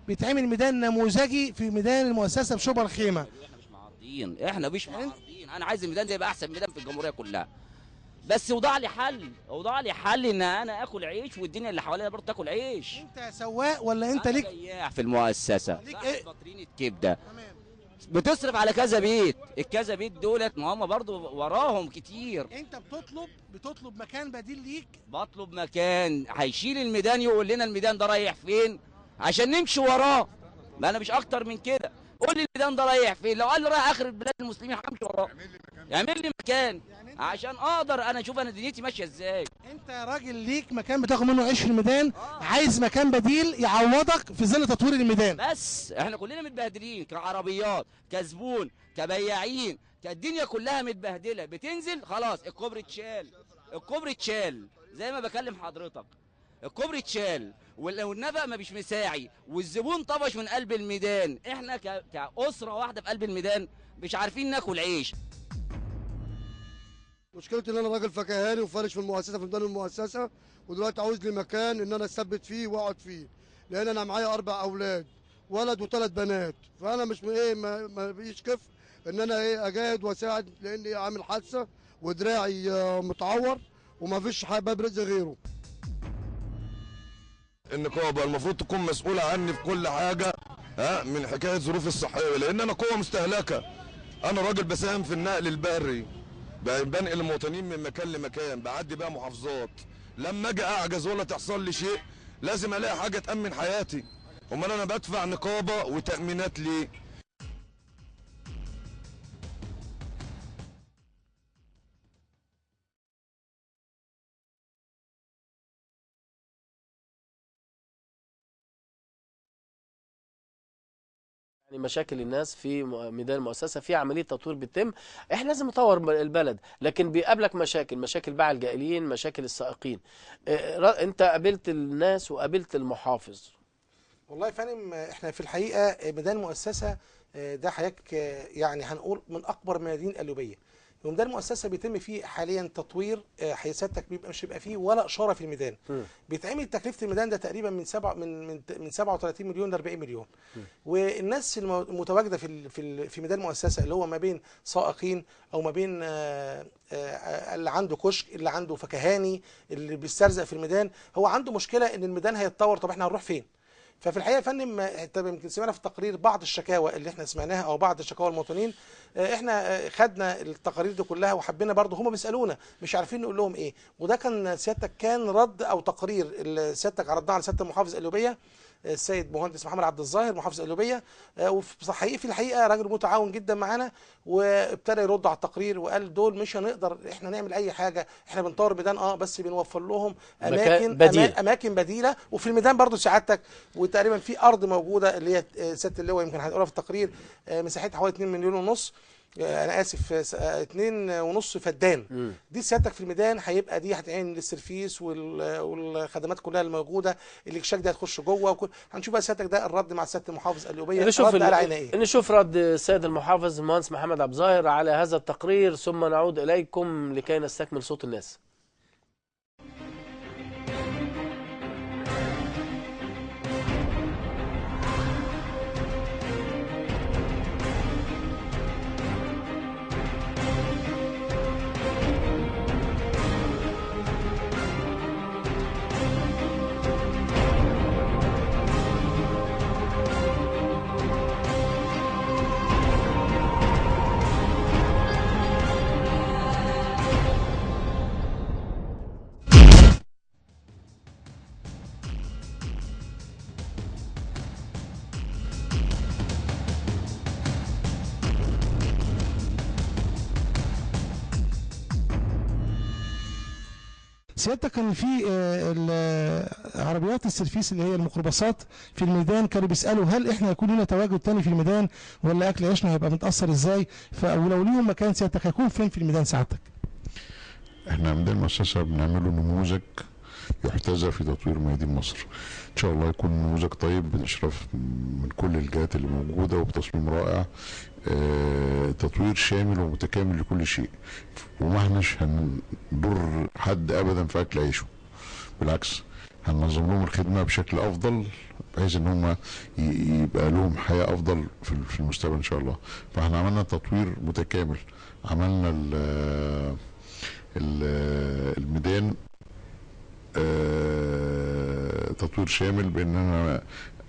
بيتعمل ميدان نموذجي في ميدان المؤسسة بشبرا الخيمة. احنا مش معارضين، احنا مش معارضين. انا عايز الميدان ده يبقى احسن ميدان في الجمهورية كلها، بس وضع لي حل، وضع لي حل ان انا اكل عيش والدنيا اللي حواليا برضه تاكل عيش. انت سواق ولا انت ليك؟ بياع في المؤسسة، ليك ايه؟ بطرينه كبده. تمام. بتصرف على كذا بيت، الكذا بيت دولت ما هم برضه وراهم كتير. انت بتطلب مكان بديل ليك؟ بطلب مكان هيشيل الميدان، يقول لنا الميدان ده رايح فين عشان نمشي وراه. ما انا مش اكتر من كده. قول لي الميدان ده رايح فين، لو قال لي رايح اخر البلاد المسلمين همشي وراه. اعمل لي مكان يعني عشان اقدر انا اشوف انا دنيتي ماشية ازاي. انت راجل ليك مكان بتاخد منه عيش في الميدان، عايز مكان بديل يعوضك في ظل تطوير الميدان. بس احنا كلنا متبهدلين، كعربيات، كزبون، كبياعين، كالدنيا كلها متبهدله. بتنزل خلاص الكوبري اتشال، الكوبري اتشال زي ما بكلم حضرتك، الكوبري اتشال والنفق ما بيش مساعي، والزبون طفش من قلب الميدان. احنا كأسرة واحدة في قلب الميدان مش عارفين ناكل عيش. مشكلتي ان انا راجل فكهاني وفارش في المؤسسة، في ميدان المؤسسة، ودلوقتي عاوز لي مكان ان انا اثبت فيه واقعد فيه، لان انا معايا 4 اولاد، ولد و3 بنات، فانا مش ايه ما فيش كفء ان انا ايه اجاهد واساعد، لاني عامل حادثه ودراعي متعور وما فيش باب رزق غيره. النقابة المفروض تكون مسؤولة عني في كل حاجة، ها، من حكاية ظروفي الصحية، لان انا قوة مستهلكه. انا راجل بساهم في النقل البري، بنقل المواطنين من مكان لمكان، بعدي بقى محافظات. لما اجي اعجز ولا تحصل لي شيء لازم الاقي حاجة تامن حياتي. امال انا بدفع نقابة وتامينات ليه؟ مشاكل الناس في ميدان المؤسسة، في عملية تطوير بتتم، احنا لازم نطور البلد، لكن بيقابلك مشاكل، مشاكل باع الجائلين، مشاكل السائقين. انت قابلت الناس وقابلت المحافظ. والله يا فندم احنا في الحقيقة ميدان المؤسسة ده حضرتك يعني هنقول من اكبر ميادين القليوبيه. وميدان المؤسسة بيتم فيه حاليا تطوير، سيادتك بيبقى مش بيبقى فيه ولا اشارة في الميدان. بيتعمل تكلفة الميدان ده تقريبا من 37 مليون ل 40 مليون. والناس المتواجدة في في ميدان المؤسسة اللي هو ما بين سائقين او ما بين اللي عنده كشك، اللي عنده فكهاني، اللي بيسترزق في الميدان، هو عنده مشكلة ان الميدان هيتطور، طب احنا هنروح فين؟ ففي الحقيقة يا فندم، طب يمكن سمعنا في التقرير بعض الشكاوى اللي احنا سمعناها او بعض شكاوى المواطنين. احنا خدنا التقارير دي كلها وحبينا برضه، هم بيسالونا مش عارفين نقول لهم ايه، وده كان سيادتك كان رد او تقرير اللي سيادتك عرضناه على سيادة المحافظ القليوبيه السيد مهندس محمد عبد الظاهر محافظ القليوبيه. وفي في الحقيقة راجل متعاون جدا معانا، وابتدى يرد على التقرير وقال دول مش هنقدر احنا نعمل اي حاجة، احنا بنطور ميدان بس بنوفر لهم اماكن بديلة. اماكن بديله. وفي الميدان برضو سعادتك وتقريبا في ارض موجودة اللي هي سيادة اللواء يمكن هنقولها في التقرير، مساحتها حوالي 2.5 مليون، انا اسف 2.5 فدان. دي سيادتك في الميدان هيبقى دي هتعين للسرفيس والخدمات كلها الموجودة، الاكشاك دي هتخش جوه هنشوف بقى سيادتك ده الرد مع سيادة المحافظ القليوبيه. نشوف نشوف رد السيد المحافظ المهندس محمد عبد الظاهر على هذا التقرير، ثم نعود اليكم لكي نستكمل صوت الناس. سيادتك كان في عربيات السرفيس اللي هي الميكروباصات في الميدان، كانوا بيسالوا هل احنا هيكون لنا تواجد تاني في الميدان ولا اكل عيشنا هيبقى متاثر ازاي؟ ولو ليهم مكان سيادتك هيكون فين في الميدان سعادتك؟ احنا عندنا المؤسسة بنعمله نموذج يحتذى في تطوير ميادين مصر. ان شاء الله يكون نموذج طيب باشراف من كل الجهات اللي موجودة وبتصميم رائع، تطوير شامل ومتكامل لكل شيء، وما احناش هنضر حد ابدا في اكل عيشه، بالعكس هننظم لهم الخدمة بشكل افضل بحيث ان هم يبقى لهم حياة افضل في المستقبل ان شاء الله. فاحنا عملنا تطوير متكامل، عملنا الميدان تطوير شامل باننا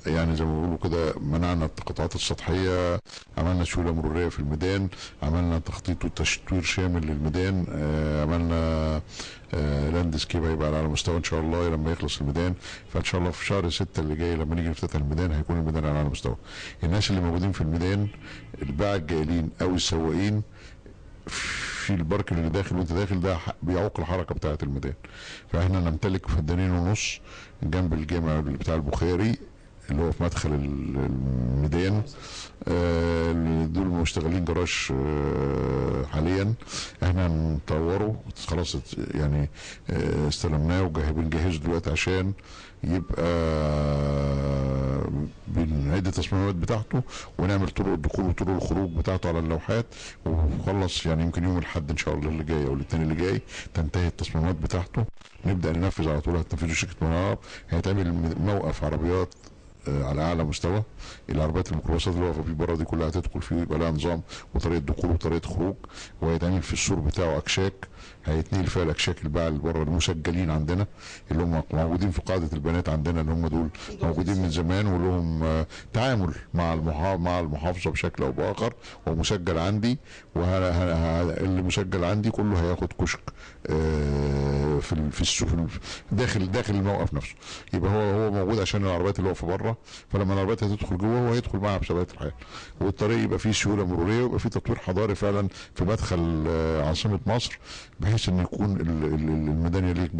يعني زي ما بيقولوا كده منعنا التقاطعات السطحية، عملنا سيولة مروريه في الميدان، عملنا تخطيط وتطوير شامل للميدان، عملنا landscape هيبقى على مستوى ان شاء الله لما يخلص الميدان. فان شاء الله في شهر 6 اللي جاي لما نيجي نفتتح الميدان هيكون الميدان على مستوى. الناس اللي موجودين في الميدان، الباعة الجائلين او السواقين في ال park اللي داخل وانت داخل ده بيعوق الحركة بتاعه الميدان. فاحنا نمتلك فدانين ونص جنب الجامع بتاع البخاري اللي هو في مدخل الميدان، دول مشتغلين جراج حاليا، احنا هنطوره خلاص يعني، استلمناه وبنجهزه دلوقتي عشان يبقى بنعيد التصميمات بتاعته ونعمل طرق الدخول وطرق الخروج بتاعته على اللوحات، وخلص يعني يمكن يوم الاحد ان شاء الله اللي جاي او الاثنين اللي جاي تنتهي التصميمات بتاعته، نبدا ننفذ على طول. هتنفذه شركة منار، هيتعمل موقف عربيات على اعلى مستوى، العربيات الميكروباصات اللي واقفة فيه بره دي كلها هتدخل فيه ويبقى لها نظام وطريقه دخول وطريقه خروج، وهيتعمل في السور بتاعه اكشاك هيتنقل فيها الاكشاك الباعة اللي بره المسجلين عندنا اللي هم موجودين في قاعدة البنات عندنا، اللي هم دول موجودين من زمان ولهم تعامل مع المحافظة بشكل او باخر، ومسجل عندي، واللي مسجل عندي كله هياخد كشك في السوق داخل الموقف نفسه، يبقى هو موجود عشان العربيات اللي واقفة بره، فلما العربيات هتدخل جوه هو هيدخل معاها بثبات الحال، والطريق يبقى فيه سيولة مروريه ويبقى فيه تطوير حضاري فعلا في مدخل عاصمة مصر، بحيث ان يكون الميدان يليق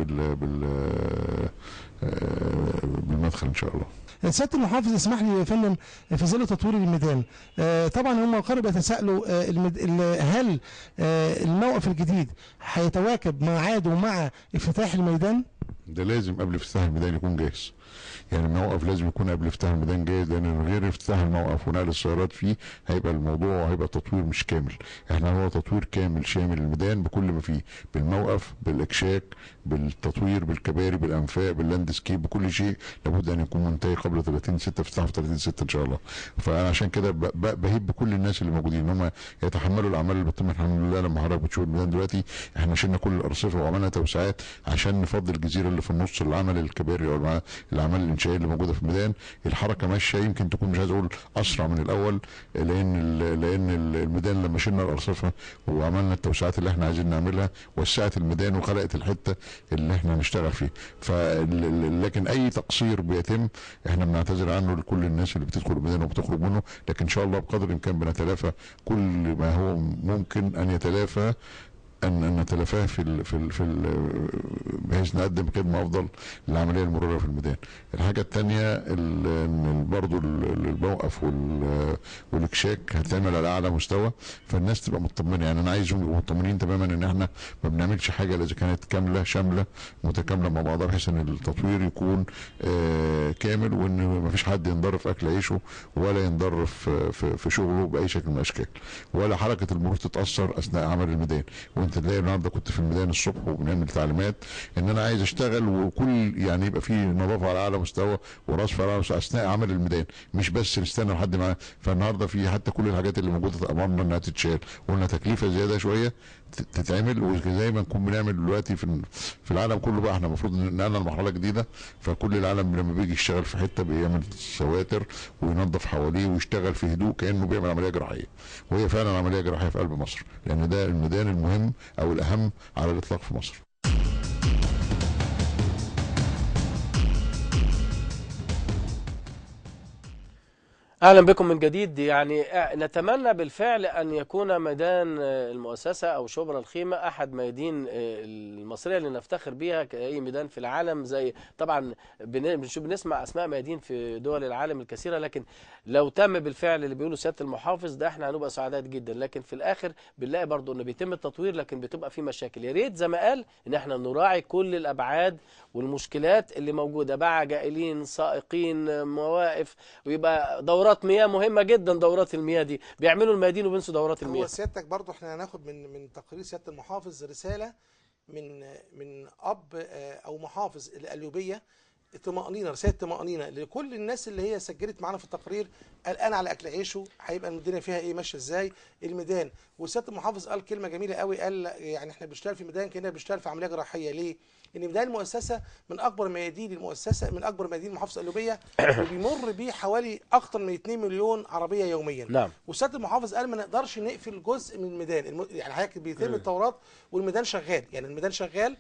بالمدخل ان شاء الله. سيادة المحافظ اسمح لي يا فندم، في ظل تطوير الميدان طبعا هم قربوا يتساءلوا هل الموقف الجديد هيتواكب ميعاده مع افتتاح الميدان؟ ده لازم قبل افتتاح الميدان يكون جاهز، يعني الموقف لازم يكون قبل افتتاح الميدان جاهز، لان من غير افتتاح الموقف ونقل السيارات فيه هيبقى الموضوع وهيبقى التطوير مش كامل. احنا هو تطوير كامل شامل الميدان بكل ما فيه، بالموقف، بالاكشاك، بالتطوير، بالكباري، بالانفاق، بال landscape، بكل شيء لابد ان يكون منتهي قبل 30/6، افتتاحه في 30/6 ان شاء الله. فانا عشان كده بهيب بكل الناس اللي موجودين ان هم يتحملوا الاعمال اللي بتتم. الحمد لله لما حضرتك بتشوف الميدان دلوقتي احنا شلنا كل الارصفه وعملنا توسعات عشان نفضي الجزيرة اللي في النص، العمل الكباري او الاعمال الانشائيه اللي موجودة في الميدان. الحركة ماشية، يمكن تكون مش عايز اقول اسرع من الاول، لان الميدان لما شلنا الارصفه وعملنا التوسعات اللي احنا عايزين نعملها وسعت الميدان وخلقت الحتة اللي احنا هنشتغل فيها. لكن اي تقصير بيتم احنا بنعتذر عنه لكل الناس اللي بتدخل الميدان وبتخرج منه، لكن ان شاء الله بقدر الامكان بنتلافى كل ما هو ممكن ان يتلافى ان نتلافاه في ال في ال في ال بحيث نقدم خدمة افضل للعملية المرورية في الميدان. الحاجة الثانية برضه الموقف والاكشاك هتعمل على اعلى مستوى، فالناس تبقى مطمنه، يعني انا عايزهم يبقوا مطمنين تماما ان احنا ما بنعملش حاجة الا اذا كانت كاملة شاملة متكاملة مع بعضها، بحيث ان التطوير يكون كامل، وان ما فيش حد ينضر في اكل عيشه ولا ينضر في شغله باي شكل من الاشكال، ولا حركة المرور تتاثر اثناء عمل الميدان. وانت تلاقي النهارده كنت في الميدان الصبح وبنعمل تعليمات ان انا عايز اشتغل وكل يعني يبقى في نظافة على اعلى مستوى ورصف على اعلى مستوى اثناء عمل الميدان، مش بس نستنى لحد ما. فالنهارده في حتى كل الحاجات اللي موجودة امرنا انها تتشال، قلنا تكلفة زيادة شوية تتعمل، وزي ما نكون بنعمل دلوقتي في العالم كله بقى، احنا المفروض نقلنا لمرحلة جديدة، فكل العالم لما بيجي يشتغل في حتة بيعمل سواتر وينظف حواليه ويشتغل في هدوء كانه بيعمل عملية جراحية، وهي فعلا عملية جراحية في قلب مصر، لان ده الميدان المهم او الاهم على الاطلاق في مصر. اهلا بكم من جديد. يعني نتمنى بالفعل ان يكون ميدان المؤسسة او شبرا الخيمة احد ميادين المصرية اللي نفتخر بيها كاي ميدان في العالم، زي طبعا بنسمع اسماء ميادين في دول العالم الكثيرة، لكن لو تم بالفعل اللي بيقوله سيادة المحافظ ده احنا هنبقى سعداء جدا. لكن في الاخر بنلاقي برضو انه بيتم التطوير لكن بتبقى في مشاكل. يا ريت زي ما قال ان احنا نراعي كل الابعاد والمشكلات اللي موجودة، باع جائلين، سائقين، مواقف، ويبقى دورات مياه مهمة جدا. دورات المياه دي بيعملوا الميادين وبينسوا دورات المياه. هو سيادتك برضو احنا هناخد من تقرير سيادة المحافظ رسالة من اب او محافظ القليوبيه، طمأنينة، رسالة طمأنينة لكل الناس اللي هي سجلت معانا في التقرير، قلقان على اكل عيشه، هيبقى الدنيا فيها ايه، ماشية ازاي الميدان. وسياده المحافظ قال كلمة جميلة قوي، قال يعني احنا بنشتغل في ميدان كأننا بنشتغل في عملية جراحية. ليه؟ ان ميدان المؤسسة من اكبر ميادين المؤسسة، من اكبر ميادين محافظة القليوبيه، وبيمر بيه حوالي اكثر من 2 مليون عربية يوميا. نعم. وسياده المحافظ قال ما نقدرش نقفل جزء من الميدان، يعني حضرتك بيتم التورات والميدان شغال، يعني الميدان شغال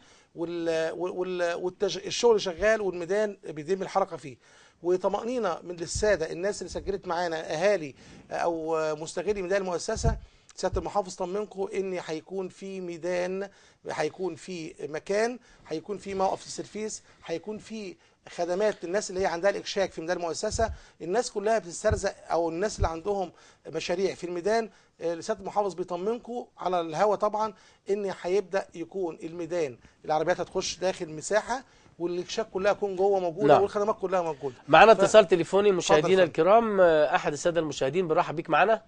والشغل شغال والميدان بيتم الحركة فيه. وطمأنينه من للسادة الناس اللي سجلت معانا، اهالي او مستغلي ميدان المؤسسة، سيادة المحافظ طمنكم ان هيكون في ميدان، هيكون في مكان، هيكون في موقف السرفيس، هيكون في خدمات للناس اللي هي عندها الاكشاك في ميدان المؤسسة. الناس كلها بتسترزق او الناس اللي عندهم مشاريع في الميدان، سيادة المحافظ بيطمنكم على الهوا طبعا ان هيبدا يكون الميدان العربيات هتخش داخل مساحة والاكشاك كلها تكون جوه موجودة. نعم. والخدمات كلها موجودة. معانا اتصال تليفوني مشاهدينا الكرام، احد السادة المشاهدين، بنرحب بيك معانا.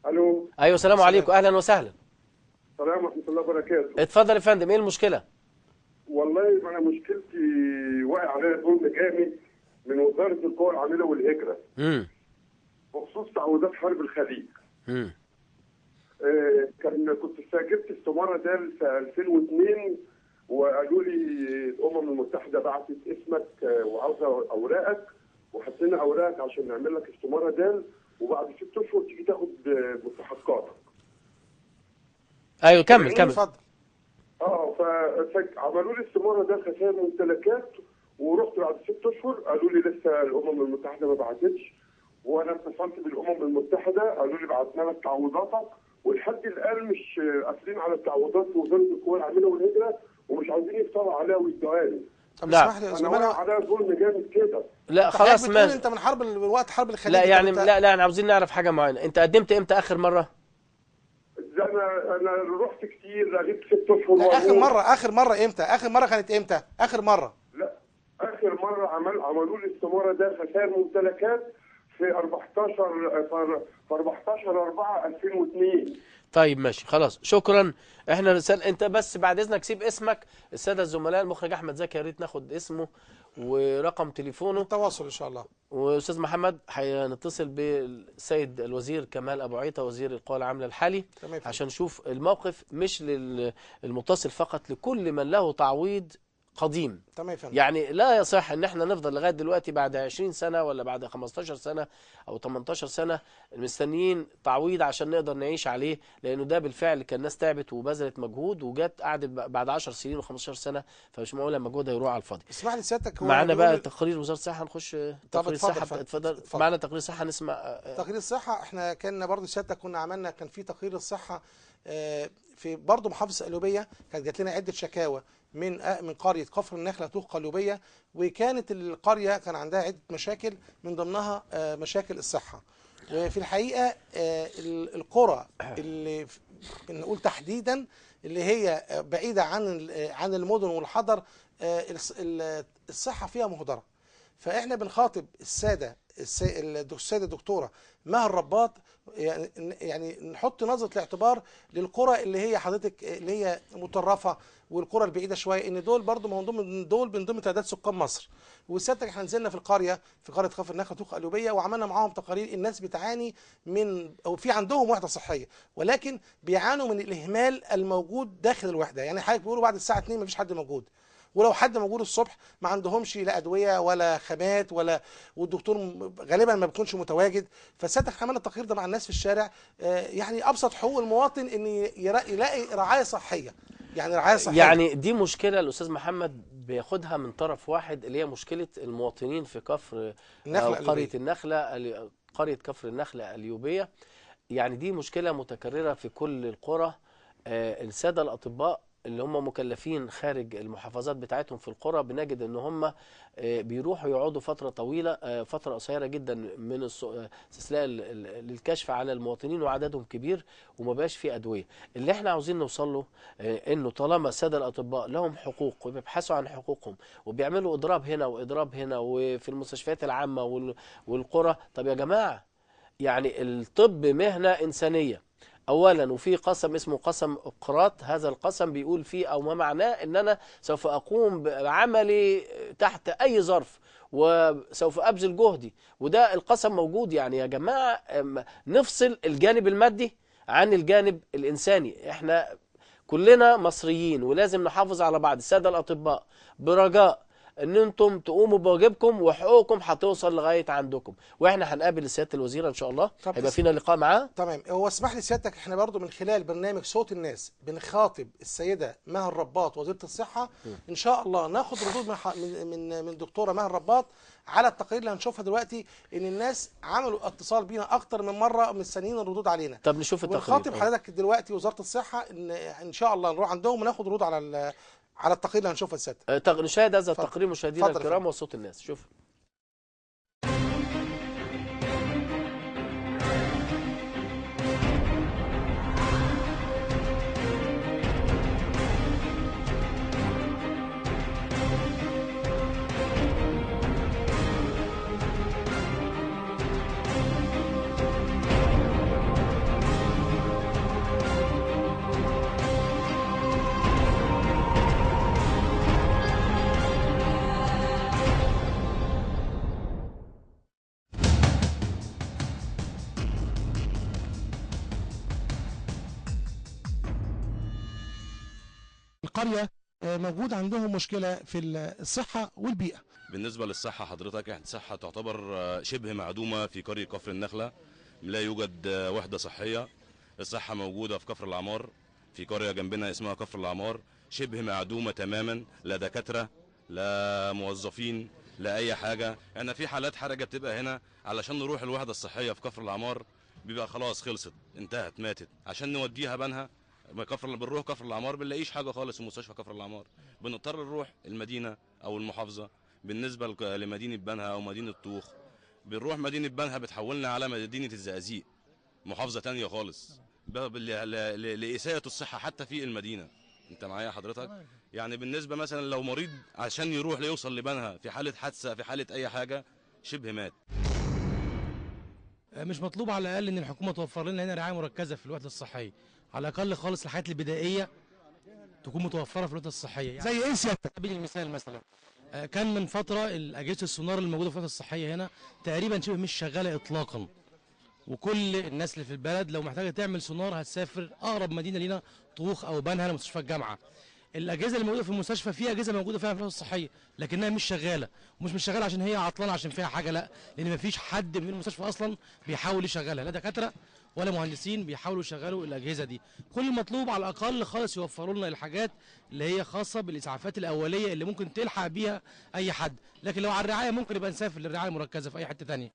الو. ايوه السلام عليكم، اهلا وسهلا. السلام ورحمة الله وبركاته. اتفضل يا فندم، ايه المشكلة؟ والله انا مشكلتي واقع عليا ظلم جامد من وزارة القوى العاملة والهجرة. بخصوص تعويضات حرب الخليج. كنت استاجرت استماره ده في 2002، وقالوا لي الامم المتحدة بعتت اسمك وعاوزه اوراقك، وحطينا اوراقك عشان نعمل لك استماره ده، وبعد 6 اشهر تيجي تاخد مستحقاتك. ايوه كمل كمل. اتفضل. فعملوا لي استماره ده خسائر ممتلكات، ورحت بعد 6 اشهر قالوا لي لسه الامم المتحدة ما بعتتش، وانا اتصلت بالامم المتحدة قالوا لي بعتنا لك تعويضاتك، ولحد الان مش قافلين على التعويضات في وزارة القوى العاملة والهجرة، ومش عايزين يفتروا عليها ويدوها لي. طب اسمح لي يا استاذ، انا عليها ظلم جامد كده. لا خلاص، ما انت من حرب وقت حرب الخليج. لا يعني لا احنا عاوزين نعرف حاجة معينة. انت قدمت امتى اخر مرة؟ انا رحت كتير، غبت 6 اشهر. اخر مرة امتى؟ اخر مرة كانت امتى؟ اخر مرة؟ لا اخر مرة عملوا لي استماره ده خسائر ممتلكات في 14/4/2002. طيب ماشي خلاص، شكرا. احنا رسال انت بس بعد اذنك سيب اسمك. السادة الزملاء المخرج احمد زكي يا ريت ناخد اسمه ورقم تليفونه التواصل ان شاء الله. واستاذ محمد هنتصل بالسيد الوزير كمال ابو عيطه وزير القوى العاملة الحالي عشان نشوف الموقف، مش للمتصل فقط، لكل من له تعويض قديم. تمام. يعني لا يصح ان احنا نفضل لغاية دلوقتي بعد 20 سنة ولا بعد 15 سنة او 18 سنة مستنيين تعويض عشان نقدر نعيش عليه، لانه ده بالفعل كان الناس تعبت وبذلت مجهود وجت قعدت بعد 10 سنين و15 سنة، فمش معقول مجهودها يروح على الفاضي. اسمح لي سيادتك، معانا بقى تقرير وزارة الصحة، نخش تقرير الصحة. اتفضل. معانا تقرير الصحة، نسمع تقرير الصحة. احنا كنا برضه سيادتك كنا عملنا، كان في تقرير الصحة في برضه محافظة القليوبيه، كانت جات لنا عده شكاوى من قرية كفر النخلة طوق قليوبيه، وكانت القرية كان عندها عده مشاكل من ضمنها مشاكل الصحة. وفي الحقيقة القرى اللي نقول تحديدا اللي هي بعيدة عن المدن والحضر، الصحة فيها مهدره. فاحنا بنخاطب السادة الدكتورة مها الرباط، يعني نحط نظره الاعتبار للقرى اللي هي حضرتك اللي هي متطرفة والقرى البعيدة شوية، ان دول برضو ما هم دول من ضمن تعداد سكان مصر. وسيادتك احنا نزلنا في القرية، في قرية كفر النخلة طوق قليوبيه، وعملنا معاهم تقارير. الناس بتعاني من، او في عندهم وحده صحية، ولكن بيعانوا من الاهمال الموجود داخل الوحدة. يعني حضرتك بيقولوا بعد الساعة 2 مفيش حد موجود، ولو حد موجود الصبح ما عندهمش لا ادوية ولا خامات ولا، والدكتور غالبا ما بيكونش متواجد. فسيادتك عملنا التقرير ده مع الناس في الشارع. يعني ابسط حقوق المواطن ان يلاقي رعاية صحية، يعني رعاية صحية. يعني دي مشكلة الاستاذ محمد بياخدها من طرف واحد، اللي هي مشكلة المواطنين في كفر قرية النخلة، قرية كفر النخلة اليوبية. يعني دي مشكلة متكررة في كل القرى. السادة الأطباء اللي هم مكلفين خارج المحافظات بتاعتهم في القرى، بنجد ان هم بيروحوا يقعدوا فترة طويلة، فترة قصيرة جدا من استثناء للكشف على المواطنين، وعددهم كبير وما بقاش في أدوية. اللي احنا عاوزين نوصل له انه طالما السادة الأطباء لهم حقوق وبيبحثوا عن حقوقهم وبيعملوا إضراب هنا وإضراب هنا وفي المستشفيات العامة والقرى، طب يا جماعة يعني الطب مهنة إنسانية أولا، وفي قسم اسمه قسم أقراط، هذا القسم بيقول فيه أو ما معناه إن أنا سوف أقوم بعملي تحت أي ظرف وسوف أبذل جهدي، وده القسم موجود. يعني يا جماعة نفصل الجانب المادي عن الجانب الإنساني، إحنا كلنا مصريين ولازم نحافظ على بعض. السادة الأطباء برجاء ان انتم تقوموا بواجبكم وحقوقكم هتوصل لغاية عندكم، واحنا هنقابل سيادة الوزيرة ان شاء الله، هيبقى فينا لقاء معاه. تمام. هو اسمح لي سيادتك، احنا برضو من خلال برنامج صوت الناس بنخاطب السيدة مها الرباط وزيره الصحة، ان شاء الله ناخد ردود من دكتورة مها الرباط على التقارير اللي هنشوفها دلوقتي، ان الناس عملوا اتصال بينا اكتر من مرة مستنيين الردود علينا. طب نشوف التقرير. ونخاطب حضرتك دلوقتي وزارة الصحة ان شاء الله نروح عندهم وناخد ردود على التقرير اللي هنشوفه السادة. نشاهد هذا التقرير مشاهدينا الكرام وصوت الناس. شوف. القرية موجود عندهم مشكلة في الصحة والبيئة. بالنسبة للصحة حضرتك، احنا الصحة تعتبر شبه معدومة في قرية كفر النخلة، لا يوجد وحدة صحية. الصحة موجودة في كفر العمار، في قرية جنبنا اسمها كفر العمار، شبه معدومة تماما، لا دكاترة لا موظفين لا أي حاجة. احنا في حالات حرجة بتبقى هنا علشان نروح الوحدة الصحية في كفر العمار بيبقى خلاص خلصت انتهت ماتت، عشان نوديها بنها كفر، بنروح كفر العمار بنلاقيش حاجة خالص في مستشفى كفر العمار، بنضطر نروح المدينة او المحافظة. بالنسبة لمدينة بنها او مدينة طوخ، بنروح مدينة بنها بتحولنا على مدينة الزقازيق، محافظة ثانية خالص، لاساءه الصحة حتى في المدينة. انت معايا حضرتك؟ يعني بالنسبة مثلا لو مريض عشان يروح ليوصل لبنها في حاله حادثه في حاله اي حاجة شبه مات. مش مطلوب على الاقل ان الحكومة توفر لنا هنا رعاية مركزه في الوحدة الصحية، على الاقل خالص الحاجات البدائية تكون متوفرة في الوحدة الصحية. يعني زي ايه سيادتك؟ على سبيل المثال مثلا كان من فترة اجهزة السونار اللي موجودة في الوحدة الصحية هنا تقريبا شبه مش شغالة اطلاقا، وكل الناس اللي في البلد لو محتاجه تعمل سونار هتسافر اقرب مدينة لينا طوخ او بنها لمستشفى الجامعة. الاجهزة اللي موجودة في المستشفى في اجهزة موجودة فعلا في الوحدة الصحية لكنها مش شغالة، ومش مش شغالة عشان هي عطلانه عشان فيها حاجة، لا، لان مفيش حد من المستشفى اصلا بيحاول يشغلها، لا دكاترة ولا مهندسين بيحاولوا يشغلوا الاجهزة دي. كل المطلوب على الاقل خالص يوفروا لنا الحاجات اللي هي خاصة بالاسعافات الاولية اللي ممكن تلحق بيها اي حد، لكن لو على الرعاية ممكن يبقى نسافر للرعاية المركزة في اي حتة ثانية.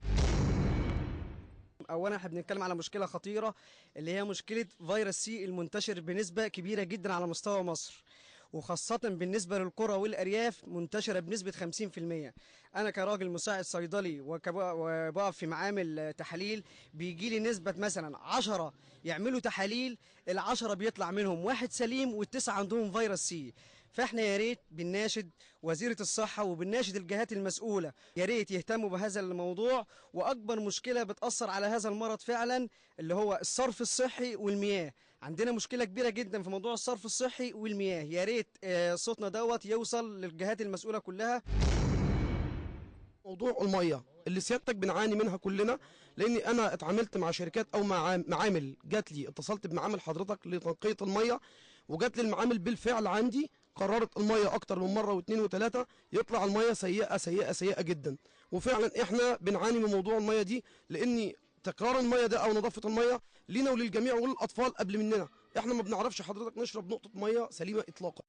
اولا احنا بنتكلم على مشكلة خطيرة اللي هي مشكلة فيروس سي المنتشر بنسبة كبيرة جدا على مستوى مصر، وخاصة بالنسبة للقرى والأرياف منتشرة بنسبة 50%. أنا كراجل مساعد صيدلي وبقف في معامل تحاليل بيجي لي نسبة مثلا 10 يعملوا تحاليل، ال10 بيطلع منهم واحد سليم وال9 عندهم فيروس سي. فاحنا يا ريت بنناشد وزيرة الصحة وبنناشد الجهات المسؤولة، يا ريت يهتموا بهذا الموضوع. وأكبر مشكلة بتأثر على هذا المرض فعلا اللي هو الصرف الصحي والمياه. عندنا مشكلة كبيرة جدا في موضوع الصرف الصحي والمياه، يا ريت صوتنا دوت يوصل للجهات المسؤولة كلها. موضوع المية اللي سيادتك بنعاني منها كلنا، لاني انا اتعاملت مع شركات او مع معامل، جات لي اتصلت بمعامل حضرتك لتنقية المية، وجات لي المعامل بالفعل عندي قررت المية اكتر من مرة واثنين وثلاثة، يطلع المية سيئه سيئه سيئه جدا. وفعلا احنا بنعاني من موضوع المية دي، لان تكرار المية ده او نظافة المية لينا وللجميع وللاطفال قبل مننا، احنا ما بنعرفش حضرتك نشرب نقطة مية سليمة اطلاقا.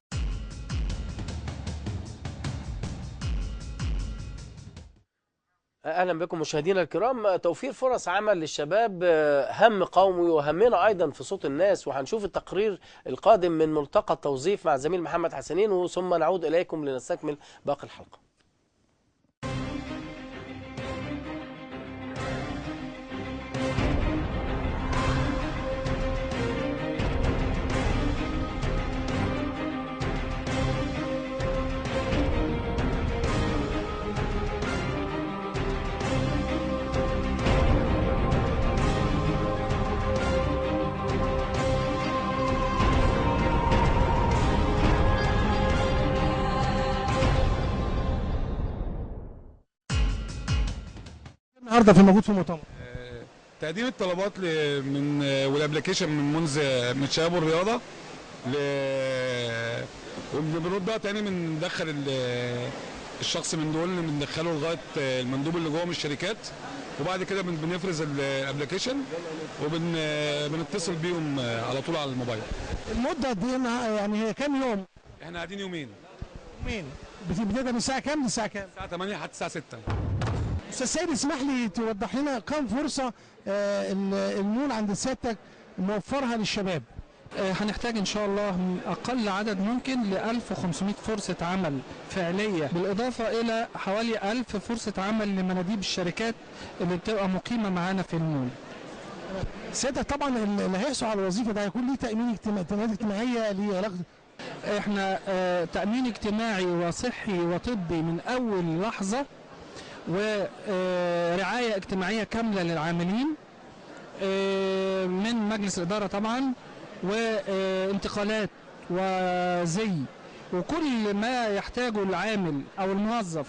اهلا بكم مشاهدينا الكرام. توفير فرص عمل للشباب هم قومي وهمنا ايضا في صوت الناس، وهنشوف التقرير القادم من ملتقى التوظيف مع الزميل محمد حسنين، ثم نعود اليكم لنستكمل باقي الحلقة. النهارده في موجود في المؤتمر تقديم الطلبات من وال application من منذ من شباب الرياضة وبنرد تاني، بندخل الشخص من دول بندخله لغاية المندوب اللي جوه من الشركات، وبعد كده بنفرز ال application وبنتصل بيهم على طول على الموبايل. المدة دي يعني هي كام يوم؟ احنا قاعدين يومين. يومين. بتبدا من الساعة كام للساعة كام؟ الساعة 8 حتى الساعة 6. استاذ سيد اسمح لي توضح لنا كم فرصة المول عند سيادتك موفرها للشباب؟ هنحتاج ان شاء الله اقل عدد ممكن ل 1500 فرصة عمل فعليه، بالاضافة الى حوالي 1000 فرصة عمل لمناديب الشركات اللي بتبقى مقيمة معانا في المول. سيادتك طبعا اللي هيحصل على الوظيفة ده هيكون ليه تامين اجتماعية، ليه علاقة؟ احنا تامين اجتماعي وصحي وطبي من اول لحظة، ورعاية اجتماعية كاملة للعاملين من مجلس الإدارة طبعا، وانتقالات وزي وكل ما يحتاجه العامل أو الموظف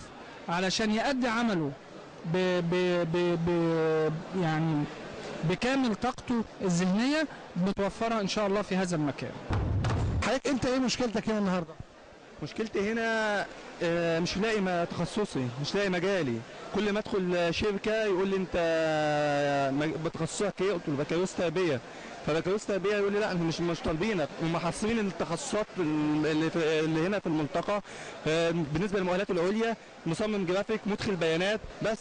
علشان يؤدي عمله ب ب ب ب يعني بكامل طاقته الذهنية متوفرة إن شاء الله في هذا المكان. حضرتك أنت إيه مشكلتك هنا النهاردة؟ مشكلتي هنا مش لاقي ما تخصصي، مش لاقي مجالي. كل ما ادخل شركة يقول لي انت بتخصصك ايه؟ قلت له بكالوريوس تربيه. فبكالوريوس تربيه يقول لي لا مش طالبينك، ومحصرين التخصصات اللي هنا في الملتقى بالنسبة للمؤهلات العليا، مصمم جرافيك، مدخل بيانات بس.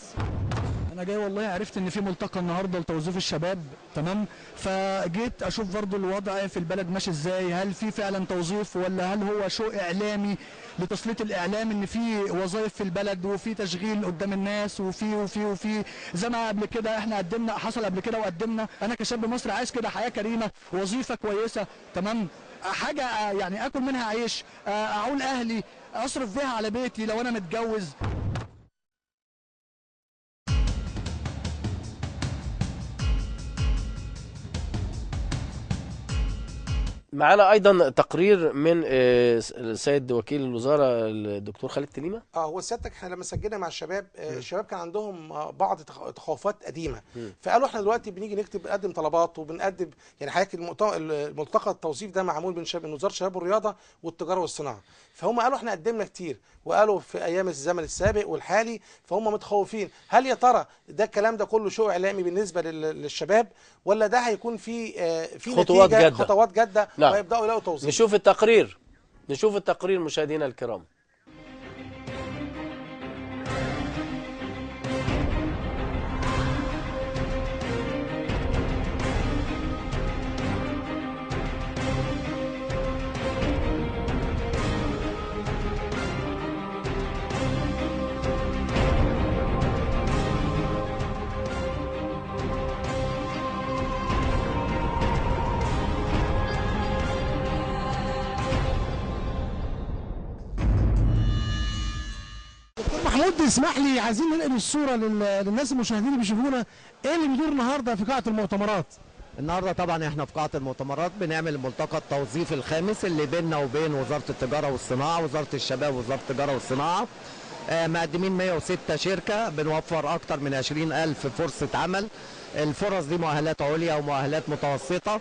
انا جاي والله عرفت ان في ملتقى النهارده لتوظيف الشباب، تمام، فجيت اشوف برضو الوضع في البلد ماشي ازاي، هل في فعلا توظيف ولا هل هو شو اعلامي لتسليط الاعلام ان في وظائف في البلد وفي تشغيل قدام الناس وفي وفي وفي زي ما قبل كده احنا قدمنا، حصل قبل كده وقدمنا. انا كشاب مصري عايز كده حياة كريمة، وظيفة كويسة، تمام، حاجة يعني اكل منها عيش، اعول اهلي، اصرف بيها على بيتي لو انا متجوز. معانا ايضا تقرير من السيد وكيل الوزارة الدكتور خالد تليمه. هو سيادتك احنا لما سجلنا مع الشباب، الشباب كان عندهم بعض تخوفات قديمة، فقالوا احنا دلوقتي بنيجي نكتب بنقدم طلبات وبنقدم، يعني حضرتك الملتقى التوظيف ده معمول من وزارة الشباب والرياضة والتجارة والصناعة، فهم قالوا احنا قدمنا كتير، وقالوا في ايام الزمن السابق والحالي، فهم متخوفين. هل يا ترى ده الكلام ده كله شو اعلامي بالنسبة للشباب، ولا ده هيكون في خطوات جاده؟ خطوات جاده. نعم. ويبداوا يلاقوا توظيف. نشوف التقرير، نشوف التقرير مشاهدينا الكرام. محمود اسمح لي، عايزين ننقل الصورة للناس المشاهدين اللي بيشوفونا، ايه اللي بيدور النهارده في قاعة المؤتمرات؟ النهارده طبعا احنا في قاعة المؤتمرات بنعمل ملتقى التوظيف الخامس اللي بيننا وبين وزارة التجارة والصناعة، وزارة الشباب ووزارة التجارة والصناعة. مقدمين 106 شركة، بنوفر اكتر من 20,000 فرصة عمل. الفرص دي مؤهلات عليا ومؤهلات متوسطه،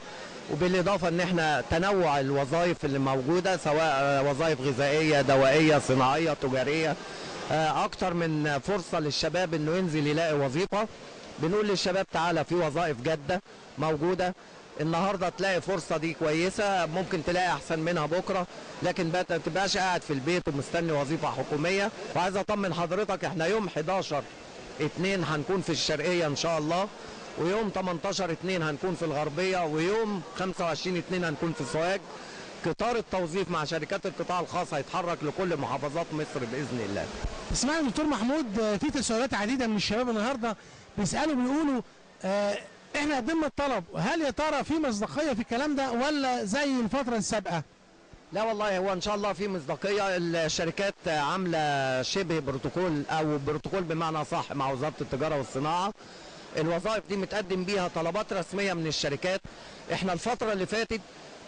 وبالاضافة ان احنا تنوع الوظائف اللي موجودة، سواء وظائف غذائية، دوائيه، صناعية، تجارية. اكتر من فرصة للشباب انه ينزل يلاقي وظيفة. بنقول للشباب تعالى في وظائف جاده موجودة النهارده، تلاقي فرصة دي كويسة، ممكن تلاقي احسن منها بكره، لكن ما تبقاش قاعد في البيت ومستني وظيفة حكومية. وعايز اطمن حضرتك، احنا يوم 11 2 هنكون في الشرقية ان شاء الله، ويوم 18/2 هنكون في الغربية، ويوم 25/2 هنكون في سوهاج. قطار التوظيف مع شركات القطاع الخاص هيتحرك لكل محافظات مصر باذن الله. اسمعني دكتور محمود، في تساؤلات عديدة من الشباب النهارده بيسالوا بيقولوا احنا قدمنا الطلب، هل يا ترى في مصداقية في الكلام ده ولا زي الفترة السابقة؟ لا والله، هو ان شاء الله في مصداقية. الشركات عامله شبه بروتوكول او بروتوكول بمعنى صح مع وزارة التجارة والصناعة. الوظائف دي متقدم بيها طلبات رسمية من الشركات. احنا الفترة اللي فاتت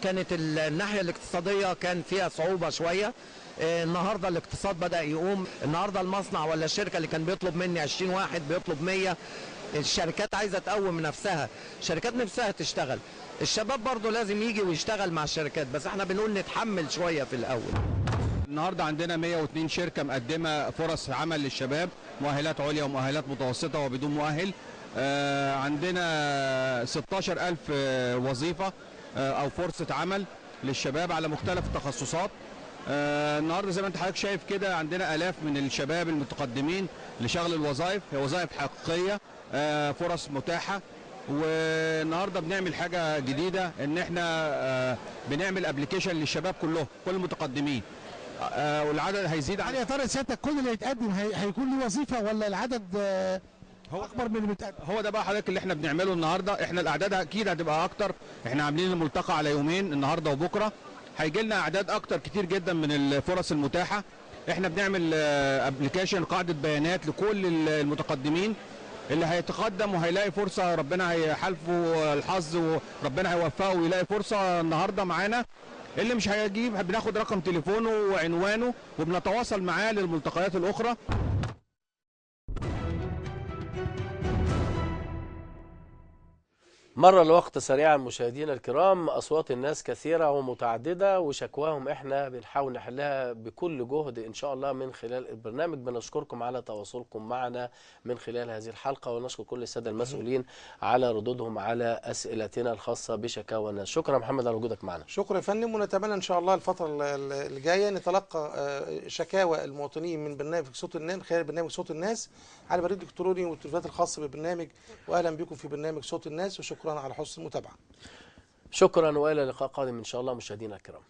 كانت الناحية الاقتصادية كان فيها صعوبة شوية. النهارده الاقتصاد بدا يقوم. النهارده المصنع ولا الشركة اللي كان بيطلب مني 20 واحد بيطلب 100. الشركات عايزه تقوم نفسها، الشركات نفسها تشتغل. الشباب برضو لازم يجي ويشتغل مع الشركات، بس احنا بنقول نتحمل شوية في الاول. النهارده عندنا 102 شركة مقدمه فرص عمل للشباب، مؤهلات عليا ومؤهلات متوسطه وبدون مؤهل. عندنا 16000 وظيفة او فرصة عمل للشباب على مختلف التخصصات. النهارده زي ما انت حضرتك شايف كده عندنا الاف من الشباب المتقدمين لشغل الوظائف، هي وظائف حقيقية، فرص متاحة. والنهارده بنعمل حاجة جديدة، ان احنا بنعمل application للشباب كلهم، كل المتقدمين، والعدد هيزيد. هل يا ترى سيادتك كل اللي هيتقدم هيكون له وظيفة ولا العدد هو اكبر من اللي بيتقدم؟ هو ده بقى حضرتك اللي احنا بنعمله النهارده. احنا الاعداد اكيد هتبقى اكتر، احنا عاملين الملتقى على يومين، النهارده وبكره. هيجي لنا اعداد اكتر كتير جدا من الفرص المتاحة. احنا بنعمل application، قاعدة بيانات لكل المتقدمين. اللي هيتقدم وهيلاقي فرصة ربنا هيحالفه الحظ وربنا هيوفقه ويلاقي فرصة النهارده معانا. اللي مش هيجيب بناخد رقم تليفونه وعنوانه وبنتواصل معاه للملتقيات الاخرى. مر الوقت سريعا مشاهدينا الكرام، أصوات الناس كثيرة ومتعددة وشكواهم احنا بنحاول نحلها بكل جهد إن شاء الله من خلال البرنامج. بنشكركم على تواصلكم معنا من خلال هذه الحلقة، ونشكر كل السادة المسؤولين على ردودهم على أسئلتنا الخاصة بشكاوى الناس. شكرا محمد على وجودك معنا. شكرا يا فندم، ونتمنى إن شاء الله الفترة الجاية نتلقى شكاوى المواطنين من برنامج صوت الناس، من خلال برنامج صوت الناس على البريد الإلكتروني والتليفونات الخاصة بالبرنامج. وأهلا بكم في برنامج صوت الناس، وشكرا على حسن المتابعة. شكرا، والى لقاء قادم ان شاء الله مشاهدينا الكرام.